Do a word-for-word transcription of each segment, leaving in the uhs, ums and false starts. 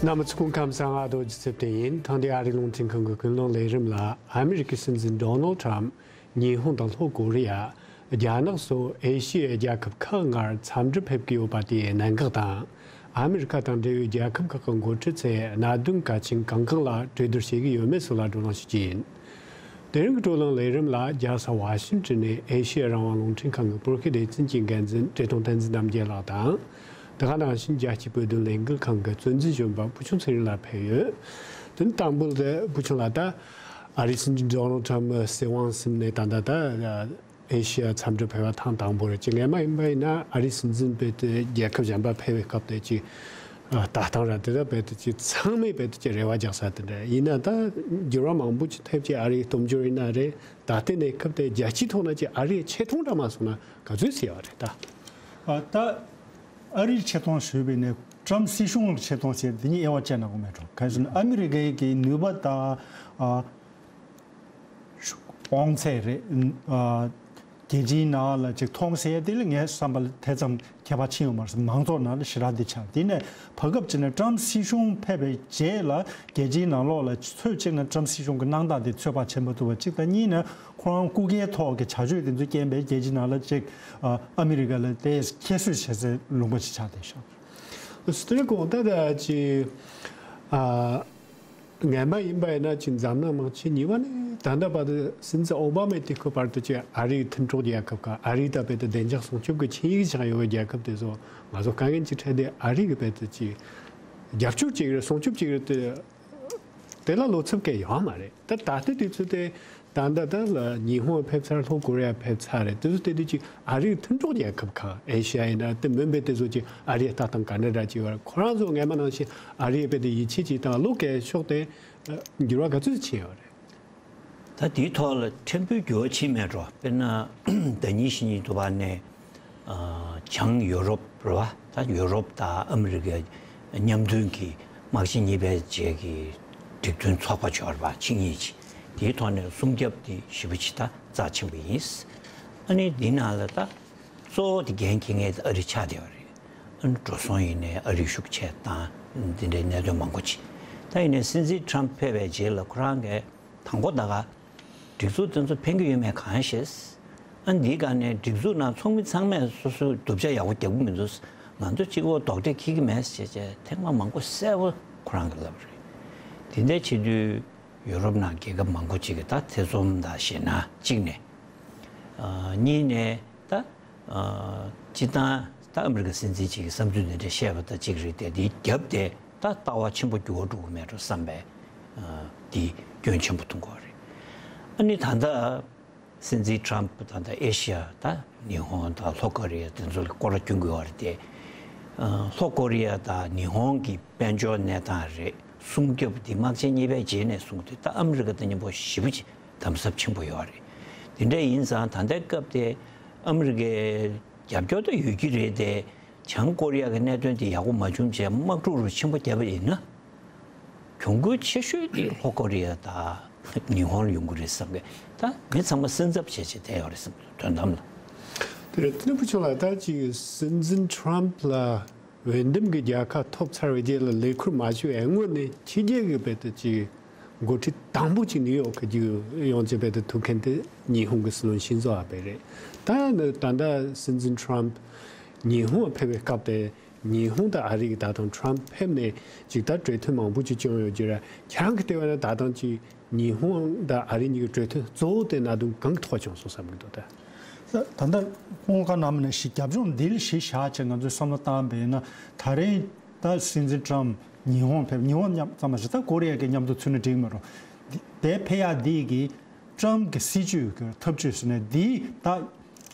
རྣམ་པ་ཚོ་སྐུ་ཁམས་བཟང་། ཨ་རྡོ་རྗེ་ཚེ་བརྟན་ཡིན། ཐེངས་འདིའི་ཨ་རིའི་རླུང་འཕྲིན་ཁང་གི་ཀུན་གླེང་ལས་རིམ་ལ། ཨ་མི་རི་ཀའི་སྲིད་འཛིན་ཌོ་ནལ་ཊམ་ཉི་ཧོང་དང་ལྷོ་ཀོ་རི་ཡ། རྒྱ་ནག་སོགས་ཨེ་ཤི་ཡའི་རྒྱལ་ཁབ་ཁག་ལྔར་འཚམས་འདྲི་ཕེབས་ཀྱི་ཡོད་པ་དེའི་གནད་འགག་དང་། ཨ་མི་རི་ཁ་དང་འབྲེལ་ཡོད་རྒྱལ་ཁབ་ཁག་གི་འགོ་ཁྲིད་ཚོས་གནད་དོན་གལ་ཆེན་གང་གང་ལ་གྲོས་བསྡུར་བྱེད་ཀྱི་ཡོད་མེད་སོགས་ལ་བགྲོ་གླེང་ཞུ་རྒྱུ་ཡིན། དེ་རིང་གི་བགྲོ་གླེང་ལས་རིམ་ལ། རྒྱལ་ས་ཝ་ཤིང་ཊོན་ནས་ཨེ་ཤི་ཡ་རང་དབང་རླུང་འཕྲིན་ཁང་གི་བོད་སྐད་སྡེ་ཚན་གྱི་འགན་འཛིན་བཀྲས་མཐོང་བསྟན་འཛིན་རྣམ་རྒྱལ་ལགས་དང་། དེ་ག་ནང་བཞིན་རྒྱལ་སྤྱིའི་བོད་དོན་ལས་འགུལ་ཁང་གི་གཙོ་འཛིན་གཞོན་པ་བུ་ཆུང་ཚེ་རིང་ལགས་ཕེབས་ཡོད། དོན་དང་པོ་དེ་བུ་ཆུང་ལགས། ད་ཨ་རིའི་སྲིད་འཛིན་ཌོ་ནལ་ཊམ་སྲིད་དབང་ཟིན་ནས་ད་ལྟ་ད་ཨེ་ཤི་ཡ་འཚམས་འདྲི་ཕེབས་པ་ཐེངས་དང་པོ་རེད། ཅིག་སྔན་མ་ཡིན་པ་ཡིན་ན་ཨ་རིའི་སྲིད་འཛིན་རྦད་དེ་རྒྱལ་ཁབ་གཞན་པ་ཕེབས་པའི་སྐབས་དེ་ཅིག་ལྟ་སྟངས་ར་དེ་ད་རྦད་དེ་ཅིག་ཚང་མས་རྦད་དེ་ཅིག་རེ་བ་རྒྱག་ས་དེ་འདྲ་ཡིན་ན། ད་འགྱུར་བ་མང་པོ་ཅིག་ཐེབས་ཀྱི། ཨ་རིའི་སྟོབས་འབྱོར་ཡིན་ན་རེད། ད་ལྟའི་གནས་སྐབས་དེ་རྒྱལ་སྤྱིའི་ཐོག་ན་ཅིག་ཨ་རིའི་ཆེ་མཐོང་འདྲ་མ་སོང་ན་ག་ཚོད་ཟེར་བ་རེད་ད། ཨ་ད་ཨ་རིའི་ཆེ་མཐོང་ཞུས་པ་ཡིན་ན་ཊམ་སྲིད་གཞུང་ལ་ཆེ་མཐོང་ཟེར་དེ་གཉིས་དབྱེ་བ་བྱས་ན་དགོས་མེད་འགྲོ། གང་ཟེར་ན་ཨ་མི་རི་ཀའི་གི་ནུས་པ་དང་ཨ་དབང་ཚད་རེད། ཨ་རྒྱལ་སྤྱིའི་ནང་ལ་ཅིག་མཐོང་ཟེར་དེ་ལ་ངའི་བསམ་པ་ལ་དེ་ཙམ་ཁྱད་པར་ཕྱིན་ཡོད་མ་རེད། མང་ཚོགས་ནང་ལ་ཞེ་དྲག་འདི་ཆགས། དེ་ནས་བར་སྐབས་ཅིག་ནས་ཊམ་སྲིད་གཞུང་ཕེབས་པའི་རྗེས་ལ་རྒྱལ་སྤྱིའི་ནང་ལོགས་ལ་ཚོད་གཅིག་ན་ཊམ་སྲིད་གཞུང་གི་གནང་སྟངས་དེ་ཚོད་དཔག་བྱེད་མ་ཐུབ་པ་གཅིག་དང་། གཉིས་ནས་ཁོ་རང་སྐུ་སྒེར་ཐོག་གི་བྱ་སྤྱོད་དེ་ཚོ་རྐྱེན་པས་རྒྱལ་སྤྱིའི་ནང་ལ་ཅིག་ཨ་ཨ་མི་རི་ཀ་ལ་དེ་ཁྱད་གསོད་བྱེད་སའི་ལུང་པ་ཞིག་ཆགས་བསྡད་ཤག། སི་ཏྲེ་གོང་ད་ད་ཅི་ཨ། ངན་པ་ཡིན་པ་ཡིན་ན་ཅིག་འཛམ་གླིང་དམག་ཆེན་གཉིས་པ་ནས་ད་ལྟ་བར་དུ་སྲིད་འཛིན་ཨོ་བྷ་མའི་དུས་སྐབས་བར་དུ་ཅིག་ཨ་རིའི་མཐུན་གྲོགས་རྒྱལ་ཁབ་ཁག། ཨ་རིའི་ད་བར་དུ་བདེ་འཇགས་སྲུང་སྐྱོབ་ཀྱི་ཆིངས་ཡིག་བཞག་ཡོད་པའི་རྒྱལ་ཁབ་དེ་ཚོ་ང་ཚོ་དཀའ་ངལ་ཅིག་འཕྲད་དུས་ཨ་རི་གི་བར་དུ་ཅིག་རྒྱབ་སྐྱོར་བྱེད་ཀྱི་རེད། སྲུང་སྐྱོབ་བྱེད་ཀྱི་རེད་དེ། དེ་ལ་བློ་འཚབ་གང་ཡང་ཡོད་མ་རེད། ད་ད་ལྟའི་དུས་ཚོད་དེ་ད་ལྟ་ད་ལ་ཉི་ཧོང་ཕེབས་ཚར། ལྷོ་ཀོ་རི་ཡ་ཕེབས་ཚར་རེད། དེ་ཚོ་དེ་དུས་ཅིག་ཨ་རིའི་མཐུན་གྲོགས་རྒྱལ་ཁབ་ཁག་ཨེ་ཤི་ཡ་ཡིན་ན་དེ་མིན་པའི་དེ་ཚོ་ཅིག་ཨ་རིའི་ལྟ་སྟངས་ག་འདྲ་འདྲ་ཅིག་ཡོད་རེད། ཁོ་རང་ཚོ་སྔན་མ་ནང་བཞིན་ཨ་རིའི་རྦད་དེ་ཡིད་ཆེས་ཅིག་དང་བློ་འགེལ་ཕྱོགས་དེ་འགྱུར་བ་ག་ཚོད་ཕྱིན་ཡོད་རེད། ད་དེའི་ཐོག་ལ་ཕྲན་བུ་འགྱུར་བ་ཕྱིན་མེད་འགྲོ། དཔེར་ན་ཟླ་ཉིན་ཕྱི་ཉིན་དུ་བ་ནས་བྱང་ཡོ་རོབ་རེད་བ། ད་ཡོ་རོབ་དང་ཨ་མི་རི་ཀའི་མཉམ་མཐུན་གྱི་དམག་ཆེན་གཉིས་པའི་རྗེས་ཀྱི་འགྲིག་མཐུན་ཚོགས་པ་འབྱོར་བ་ཆིངས་ཡིག་ཅིག་དེའི་ཐོག་ནས་སྲུང་སྐྱོབ་དེ་ཞེ་པོ་ཅིག་ད་རྩ་ཆེན་པོ་ཡིན། ཨ་ནི་འདི་ནང་ལ་ད་གཙོ་བོ་དེ་འགན་འཁྱེར་མཁན་དེ་ཨ་རི་ཆགས་བསྡད་པ་རེད། ཨ་ནི་འགྲོ་སོང་ཡིན་ནའི་ཨ་རིའི་ཤུགས་ཆེ་དང་འདི་འདྲའི་གནད་དོན་མང་པོ་ཅིག། ད་ཡིན་ནའི་སྲིད་འཛིན་ཊམ་ཕེབས་པའི་རྗེས་ལ་ཁོ་རང་གིས་དང་པོ་ད་ག་སྒྲིག་འཛུགས་དེ་ཚོ་ཕན་གྱི་ཡོད་མེད་གང་ཤེས། ཨ་འདིའི་སྒང་ནས་སྒྲིག་འཛུགས་ནང་ཚོགས་མི་ཚང་མས་སོ་སོའི་སྡུག་ཅག་ཡག་པོ་རྒྱབ་ཀྱི་མི་འདུག། ང་ཚོ་གཅིག་པོ་རྡོག་ཁྲེས་འཁྱེར་གྱི་མེད་ཅེས་བྱས་ཐེངས་མ་མང་པོ་གསལ་པོ་ཁོ་རང་གིས་ལབ་པ་རེད། དེ་འདྲ་བྱེད་དུས་ཡོ་རོབ་ནང་རྒྱལ་ཁབ་མང་པོ་ཅིག་གིས་ད་ཐེ་ཚོམ་དང་ཞེད་སྣང་གཅིག་ནས། ཨ་གཉིས་ནས་ད་ཨ་སྤྱིར་བཏང་ད་ཨ་མི་རི་ཀ་སྲིད་འཛིན་ཅིག་གིས་བསམ་ཚུལ་འདི་འདྲ་བཤད་པ་ད་གཅིག་རེད་དེ། དེའི་རྒྱབ་དེ་ད་ལྟ་བ་ཆེན་པོ་འགྱུར་བ་འགྲོ་གི་མེད་འགྲོ་བསམ་པའི་ཨ་དེ་སྐྱོན་ཆེན་པོ་མཐོང་གི་ཡོད་རེད། ཨ་ནི་ད་ལྟ་སྲིད་འཛིན་ཊམ་ད་ལྟ་ཨེ་ཤི་ཡ་ད་ཉི་ཧོང་དང་ལྷོ་ཀོ་རི་ཡ་དེ་ཚོ་ལ་སྐོར་ར་སྐྱོན་གྱི་ཡོད་རེད་དེ། ཨ་ལྷོ་ཀོ་རི་ཡ་དང་ཉི་ཧོང་གི་དཔལ་འབྱོར་གནས་སྟངས་རེད། སྲུང་སྐྱོབ་འདི་དམག་ཆེན་གཉིས་པའི་རྗེས་ནས་བཟུང་སྟེ་ད་ཨ་མི་རི་ཀ་དང་མཉམ་པོ་ཞེ་པོ་ཅིག་དམ་ཟབ་ཆེན་པོ་ཡོད་རེད། དེ་འདྲ་ཡིན་ཙང་ད་ལྟའི་སྐབས་དེ་ཨ་མི་རི་ཀའི་རྒྱབ་སྐྱོར་ད་ཡོད་ཀྱི་རེད་དེ། བྱང་ཀོ་རི་ཡ་གི་གནད་དོན་དེ་ཡག་པོ་མ་བྱུང་བྱས་དམག་འཁྲུག་རུ་ཆེན་པོ་བརྒྱབ་པ་ཡིན་ན། གྱོང་གུད་ཆེ་ཤོས་དེ་ལྷོ་ཀོ་རི་ཡ་དང་ཉི་ཧོང་ལ་ཡོང་གི་རེད་བསམ་གི། ད་མི་ཚང་མ་སེམས་འཚབ་བྱས་བྱས་བསྡད་ཡོད་རེད་བསམ་གི་དོན་དམ་ལ། དེ་རེད། དེ་ནས་བུ་ཆུང་ལགས། ད་ཅིག་སྲིད་འཛིན་ཊམ་ལ་འོས་འདེམས་ཀྱི་རྒྱལ་ཁ་ཐོབ་ཚར་བའི་རྗེས་ལ་ལས་ཁུར་མ་ཞུ་བའི་སྔོན་ནས་ཕྱི་རྒྱལ་གྱི་རྦད་དེ་ཅིག་འགོ་ཁྲིད་དང་པོ་ཅིག་ནིའུ་ཡོག་གི་རྒྱུགས་ཡོང་ཆེད་རྦད་དེ་ཐུག་མཁན་དེ་ཉི་ཧོང་གི་སྲིད་བློན་ཤིན་ཛོ་ཨ་བྷེ་རེད། ད་ནི་ད་ལྟ་སྲིད་འཛིན་ཊམ་ཉི་ཧོང་ཕེབས་པའི་སྐབས་དེ། ཉི་ཧོང་དང་ཨ་རི་གི་ད་དུང་ཊམ་ཕེབས་ནས་ཅིག་ད་གྲོས་མཐུན་མང་པོ་ཅིག་བྱུང་ཡོད་ཀྱི་རེད། ཁྱེད་རང་གི་ལྟེ་བ་ནས་ད་དུང་ཅིག་ཉི་ཧོང་དང་ཨ་རི་གཉིས་ཀྱི་གྲོས་མཐུན་གཙོ་བོ་དེ་གནད་དོན་གང་གི་ཐོག་བྱུང་སོང་བསམ་གྱི་འདུག་ད། ད་ལྟ་སྐུ་ངོ་བཀའ་གནང་བ་ནང་བཞིན་རྒྱབ་ལྗོངས་འདི་ལ་གཞི་བཞག་བྱས་ང་ཚོས་བསམ་བློ་བཏང་བས་ན། ད་རིང་ད་སྲིད་འཛིན་ཊམ་ཉི་ཧོང་ཕེབས། ཉི་ཧོང་མཉམ་ཙམ་མ་ཟད་ད་ཀོ་རི་ཡ་གི་མཉམ་དུ་ཚུད་ན་འགྲིག་མི་རུང་། དེ་ཕེབས་ཡག་འདི་གི་ཊམ་གི་སྲིད་ཇུས་ཀྱི་ཐབས་ཇུས་ཟེར་ནས་འདི་ད།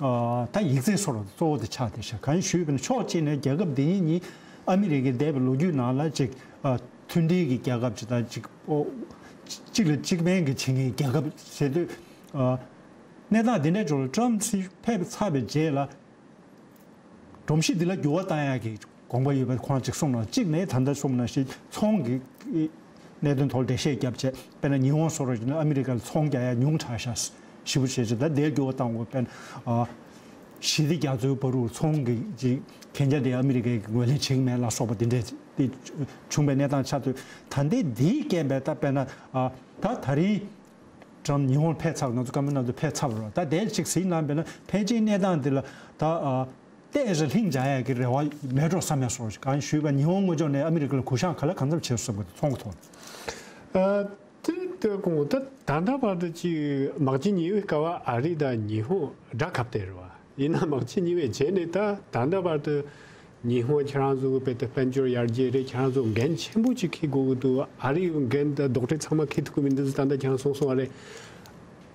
ཨ་ད་ཡིག་ཚད་སོར་གཙོ་བོ་དེ་ཆགས་བསྡད་ཤག། གང་ཞུས་པ་ཡིན་ན་ཕྱོགས་གཅིག་ནས་རྒྱལ་ཁབ་འདི་གཉིས་གཉིས་ཨ་མི་རི་ཀའི་འདས་པའི་ལོ་རྒྱུས་ནང་ལ་ཅིག་ཨ་མཐུན་སྒྲིལ་གྱི་རྒྱལ་ཁབ་ཅིག་དང་། ཅིག་ཨོ་གཅིག་ལ་གཅིག་ཕན་གྱི་བྱེད་མཁན་རྒྱལ་ཁབ་ཟེར་དུས། ཨ་གནས་སྟངས་འདི་འདྲའི་འགྲོ་ལ་ཊམ་སྲིད་ཕེབས་ཚར་བའི་རྗེས་ལ། སྒྲོམ་གཞི་འདི་ལ་འགྱུར་བ་བཏང་ཡག་གི་དགོངས་པ་ཡོད་པ་ཁོ་རང་ཅིག་གསུངས་ན། གཅིག་ནས་ད་ལྟ་གསུངས་ན་ཞིག་ཚོང་གི་གནད་དོན་ཐོག་འགྲེལ་བཤད་བརྒྱབ་བྱས། དཔེར་ན་ཉི་ཧོང་སོགས་རུ་ཡིན་ན་ཨ་མི་རི་ཀ་ལ་ཚོང་རྒྱག་ཡ་ཉུང་དྲགས་ཤག། ཞེ་པོ་བྱས་བྱས་ད་དེར་འགྱུར་བ་བཏང་དགོས། དཔེར་ན་ཨ་ ཞི་བདེ་རྒྱ་མཚོའི་བར་དུ་ཚོང་གི་ཅིག་གན་རྒྱ་དེ་ཨ་མི་རི་ཀའི་ངོས་ལེན་བྱེད་ཀྱི་མེད་ལ་སོགས་པ་དེ་འདྲས་དེ་བྱུང་བའི་གནས་སྟངས་ཆགས་དུས། ད་ལྟའི་འདིའི་རྐྱེན་པས་ད་དཔེར་ན་ཨ་ད་ད་རིང་ཀྲམ་ཉི་ཧོང་ཕེབས་ཚར། ང་ཚོ་བཀའ་མོལ་གནང་དུས་ཕེབས་ཚར་བ་རེད། ད་དེ་ཅིག་གཟིགས་གནང་བས་ན་ཕལ་ཆེར་གནས་སྟངས་འདི་ལ་ད་ཨ་ཏོག་ཙམ་ལྷིང་འཇགས་ཡག་གི་རེ་བ་མེད་འགྲོ་བསམ་ཡག་སོགས། གང་ཞུས་པ་ཉི་ཧོང་ངོས་ཕྱོགས་ནས་ཨ་མི་རི་ཀ་ལ་གུས་ཞབས་ག་ལ་གང་འཚམ་བྱེད་སྲིད་པ་ཚོང་གི་ཐོག་ནས། ཨ་དེ་ལྟ་དགོངས་ད་ད་ལྟ་བར་དུ་ཅིག་དམག་ཆེན་གཉིས་པའི་སྐབས་ཨ་རི་དང་ཉི་ཧོང་དགྲ་ཁ་གཏད་རེད་བ། ཡིན་ན་དམག་ཆེན་གཉིས་པའི་རྗེས་ནས་ད་ད་ལྟ་བར་དུ་ཉི་ཧོང་ཁྱེད་རང་ཚོ་གི་དཔལ་དུ་དཔལ་འབྱོར་ཡར་རྒྱས་རེད། ཁྱེད་རང་ཚོ་འགན་ཆེན་པོ་ཅིག་འཁྱེར་དགོས་ཀྱི་འདུག་ཨ་རི་འགན་དང་རྡོག་ཁྲེས་ཚང་མ་འཁྱེར་ཐུབ་ཀྱི་མི་འདུག་ད་ལྟ་ཁྱེད་རང་གསུངས་སོང་བ་རེད།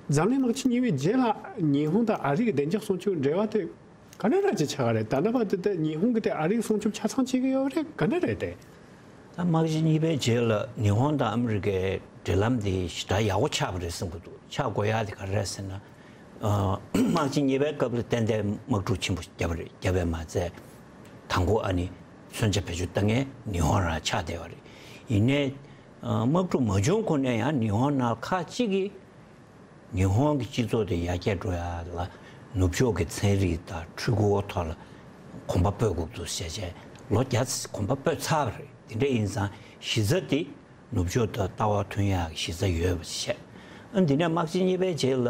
འཛམ་གླིང་དམག་ཆེན་གཉིས་པའི་རྗེས་ལ་ཉི་ཧོང་དང་ཨ་རི་གི་བདེ་འཇགས་སྲུང་སྐྱོབ་འབྲེལ་བ་དེ་ག་འདྲ་ར་ཅིག་ཆགས་ཀྱི་རེད། ད་ལྟ་བར་དུ་དེ་ཉི་ཧོང་གི་དེ་ཨ་རིའི་སྲུང་སྐྱོབ་ཆ་ཚང་བྱེད་ཀྱི་ཡོད་རེད། ག་འདྲ་རེད་དེ། ད་དམག་ཆེན་གཉིས་པའི་རྗེས་ལ་ཉི་ཧོང་དང་ཨ་མི་རི་ཀའི་འབྲེལ་ལམ་དེ་ཞེ་དྲག་ཡག་པོ་ཆགས་པ་རེད་བསམ་གྱི་འདུག་ཆགས་དགོས་ཡག་དེ་ག་རེ་རེད་ཟེར་ན། ཨ་དམག་ཆེན་གཉིས་པའི་སྐབས་ལ་ཏན་ཏན་དམག་འཁྲུག་ཆེན་པོ་བརྒྱབ་པ་རེད། བརྒྱབ་པས་མ་ཚད་དང་པོ་ཨ་ནི་མཚོན་ཆ་བེད་སྤྱོད་བཏང་མཁན་ཉི་ཧོང་རང་ཆགས་བསྡད་པ་རེད། ཡིན་ནའི་ཨ་དམག་འཁྲུག་མ་བྱུང་གོང་ནས་ཡང་ཉི་ཧོང་ནང་ཁག་ཅིག་གིས་ཉི་ཧོང་གི་སྤྱི་ཚོགས་དེ་ཡར་རྒྱས་འགྲོ་ཡ་ལ་ནུབ་ཕྱོགས་ཀྱི་ཚན་རིག་དང་འཕྲུལ་འཁོར་ཐོག་ལ་གོམ་པ་སྤོས་དགོས་འདུག་ཟེར་བྱས་ལོ་བརྒྱ་ཙམ་གོམ་པ་སྤོས་ཚར་བ་རེད། དེ་འདྲ་ཡིན་ཙང་གཞི་རྩ་དེ་ནུབ་ཕྱོགས་དང་ལྟ་བ་མཐུན་ཡག་གི་གཞི་རྩ་ཡོད་པ་བཤད། ཨ་འདི་ནས་དམག་ཆེན་གཉིས་པའི་རྗེས་ལ་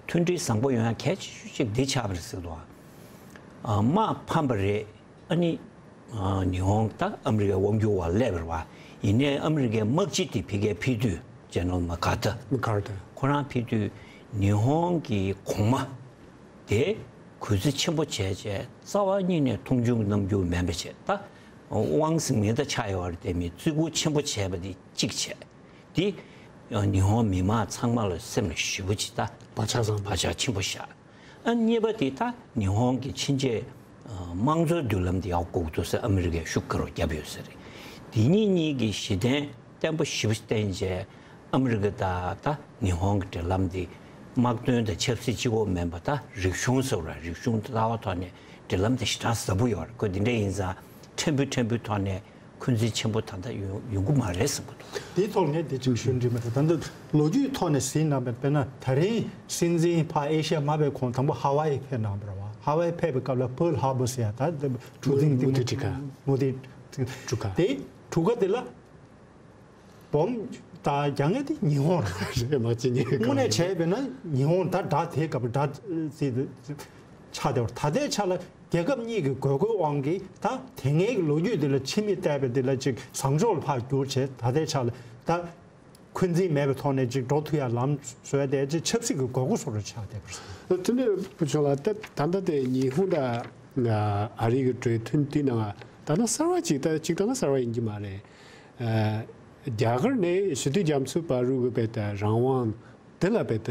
མཐུན་སྒྲིལ་བཟང་པོ་ཡོང་ཡ་གལ་ཆེ་ཤོས་གཅིག་འདི་ཆགས་པ་རེད་ཟེར་འདུག་ཨ་དམག་ཕམ་པ་རེད། ཨ་ནི་ཨ་ཉི་ཧོང་ད་ཨ་མི་རི་ཀའི་དབང་སྒྱུར་འོག་སླེབས་པ་རེད་བ། ཡིན་ནའི་ཨ་མི་རི་ཀའི་དམག་སྤྱི་དེ་ཕ་གིར་ཕེབས་དུས་ཇེ་ནེ་རལ་མ་ཀར་ཐར། མ་ཀར་ཐར། ཁོ་རང་ཕེབས་དུས་ཉི་ཧོང་གི་གོང་མ་དེ་གུས་བརྩི་ཆེན་པོ་བྱས་བྱས་རྩ་བ་ཉིད་ནས་མཐོང་ཆུང་གི་རྣམ་འགྱུར་མེད་པ་བྱས། ད་དབང་ཟིང་མིང་ད་ཆགས་ཡོད་རེད་དེ་མིན་བརྩི་བཀུར་ཆེན་པོ་བྱས་པ་དེ་གཅིག་བྱས། དེ་ཉི་ཧོང་མི་མང་ཚང་མ་ལ་སེམས་ལ་ཞེ་པོ་ཅིག་ད་བག་ཆགས་བཟང་པོ། བག་ཆགས་ཆེན་པོ་བཞག་ཨ་གཉིས་པ་དེ་ད་ཉི་ཧོང་གི་ཕྱིན་ཆད་ཨ་དམངས་གཙོའི་མདུན་ལམ་དེ་ཡག་དགོས་འདུག་ཟེར་ཨ་མི་རི་ཀས་ཤུགས་དགའ་རུ་བརྒྱབ་ཡོད་ས་རེད། དེ་གཉིས་གཉིས་ཀྱི་གཞི་རྟེན་བརྟན་པོ་ཞེ་པོ་བརྟེན་བྱས་ཨ་མི་རི་ཀ་དང་ད་ཉི་ཧོང་གི་འབྲེལ་ལམ་དེ་དམག་དོན་དང་ཆབ་སྲིད་གཅིག་པོ་མིན་པ་ད་རིག་གཞུང་ཟེར་བ་རིག་གཞུང་དང་ལྟ་བ་ཐོག་ནས་འབྲེལ་ལམ་དེ་ཞེ་དྲག་ཟབ་པོ་ཡོད་རེད། ཁོ་དེ་འདྲ་ཡིན་ཙང་ཕྲན་བུ་ཕྲན་བུའི་ཐོག་ནས་འཁོན་འཛིན་ཆེན་པོ་ད་ལྟ་ཡོང་ཡོང་གི་མ་རེད་བསམ་གྱི་འདུག་དེའི་ཐོག་ནས་དེ་ཅིག་ཞུ་འདྲི་མ་ཐུབ། ད་ལྟ་ལོ་རྒྱུས་ཐོག་ནས་གཟིགས་གནང་བས་དཔེར་ན་ད་རིང་སྲིད་འཛིན་ཕ་ཨེ་ཤ་ཡ་མ་པའི་ཁོང་དང་པོ་ཧ་ཝའི་ཕེབས་གནང་བ་རེད་བ། ཧ་ཝའི་ཕེབས་པའི་སྐབས་ལ་པརལ་ཧར་བར་ཟེར་ཡ་ད་གྲུ་གཟིངས་དེ་མུ་ཏིག་གྲུ་ཁ། མུ་ཏིག་གྲུ་ཁ། དེ་གྲུ་ཁ་དེ་ལ་སྦོམ་ད་རྒྱག་མཁན་དེ་ཉི་ཧོང་རེད། རེད་མ་གཅིག་གཉིས། དངོས་གནས་བྱས་པས་ན་ཉི་ཧོང་ད་དགྲ་དེའི་སྐབས་དགྲ་ཟེར་དུས་ཆགས་བསྡད་པ་རེད། ད་ལྟའི་ཆ་ལ་རྒྱལ་ཁབ་གཉིས་ཀྱི་དགོས་མཁོའི་དབང་གིས་ད་དེ་སྔའི་ལོ་རྒྱུས་འདི་ལ་ཕྱི་མིག་བལྟས་པའི་འདི་ལ་ཅིག་བཟང་ཕྱོགས་ལ་ཕར་བསྒྱུར་བྱས། ད་ལྟའི་ཆ་ལ་ད་འཁོན་འཛིན་མེད་པའི་ཐོག་ནས་ཅིག་འགྲོ་ཐུབ་ཡ་ལམ་བཟོས་ཏེ་ཅིག་ཆབ་སྲིད་ཀྱི་དགོས་མཁོ་བཟོ་འདྲ་ཆགས་བསྡད་པ་རེད། དེ་ནས་བུ་ཆུང་ལགས་ད་ད་ལྟ་དེ་ཉི་ཧོང་དང་ཨ་རི་གི་གྲོས་མཐུན་དེའི་ནང་ད་ལྟ་གསར་བ་ཅིག་ད་ཅིག་ད་ལྟ་གསར་བ་ཡིན་གྱི་མ་རེད། རྒྱ་གར་ནས་ཞི་བདེ་རྒྱ་མཚོའི་བར་རུ་གི་བས་ད་རང་དབང་དེ་ལ་བས་ད་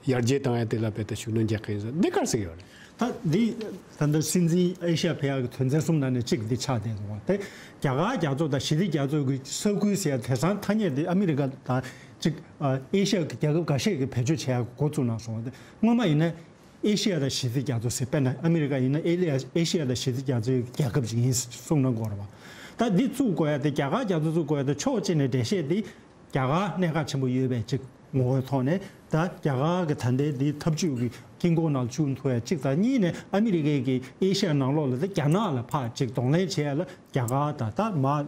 ཡར་རྒྱས་བཏང་ཡ་དེ་ལ་བས་ད་ཤུགས་སྣོན་རྒྱག་གི་ཡིན་ཟེར་འདི་ག་རེ་ཟེར་གྱི་ཡོད་རེད། ད་འདི་ད་ལྟ་སྲིད་འཛིན་ཨེ་ཤ་ཡ་ཕེབས་ཡག་གི་དོན་ཚན་གསུམ་ནང་ནས་གཅིག་འདི་ཆགས་བསྡད་འདུག་བ། དེ་རྒྱ་གར་རྒྱ་མཚོ་དང་ཞི་བདེ་རྒྱ་མཚོ་གི་ས་ཁུལ་ཟེར་ཡ་དེང་སང་ཐ་སྙད་འདི་ཨ་མི་རི་ཀ་དང་གཅིག་ཨེ་ཤ་ཡ་གི་རྒྱལ་ཁབ་འགའ་ཤས་ཀྱིས་བེད་སྤྱོད་བྱེད་ཡག་འགོ་བཙུགས་གནང་སོང་བ། དེ་སྔོན་མ་ཡིན་ན་ཨེ་ཤེ་ཡ་དང་ཞི་བདེ་རྒྱ་མཚོ་ཟེར། དཔེར་ན་ཨ་མི་རི་ཀ་ཡིན་ན་ཨེ་ལི་ཨེ་ཤེ་ཡ་དང་ཞི་བདེ་རྒྱ་མཚོའི་རྒྱལ་ཁབ་ཅིག་ཡིན་གསུངས་ན་འགོར་བ། ད་འདི་བཙུགས་དགོས་ཡ་དེ་རྒྱ་གར་རྒྱ་མཚོ་བཙུགས་དགོས་ཡ་དེ་ཕྱོགས་གཅིག་ནས་འགྲེལ་བཤད་འདི་རྒྱ་གར་གནད་འགག་ཆེན་པོ་ཡོད་པའི་ཅིག་ངོ་བོའི་ཐོག་ནས། ད་རྒྱ་གར་གྱི་ད་ལྟའི་འདི་འཐབ་ཇུས་ཀྱི་དཀྱིལ་འཁོར་ནང་བཅུག་ཐུབ་ཡ་གཅིག་དང་། གཉིས་ནས་ཨ་མི་རི་ཀའི་གི་ཨེ་ཤེ་ཡ་ནང་ལོགས་ལ་ད་རྒྱ་ནག་ལ་ཕར་ཅིག་གདོང་ལེན་བྱེད་ཡ་ལ་རྒྱ་གར་དང་ད་མར་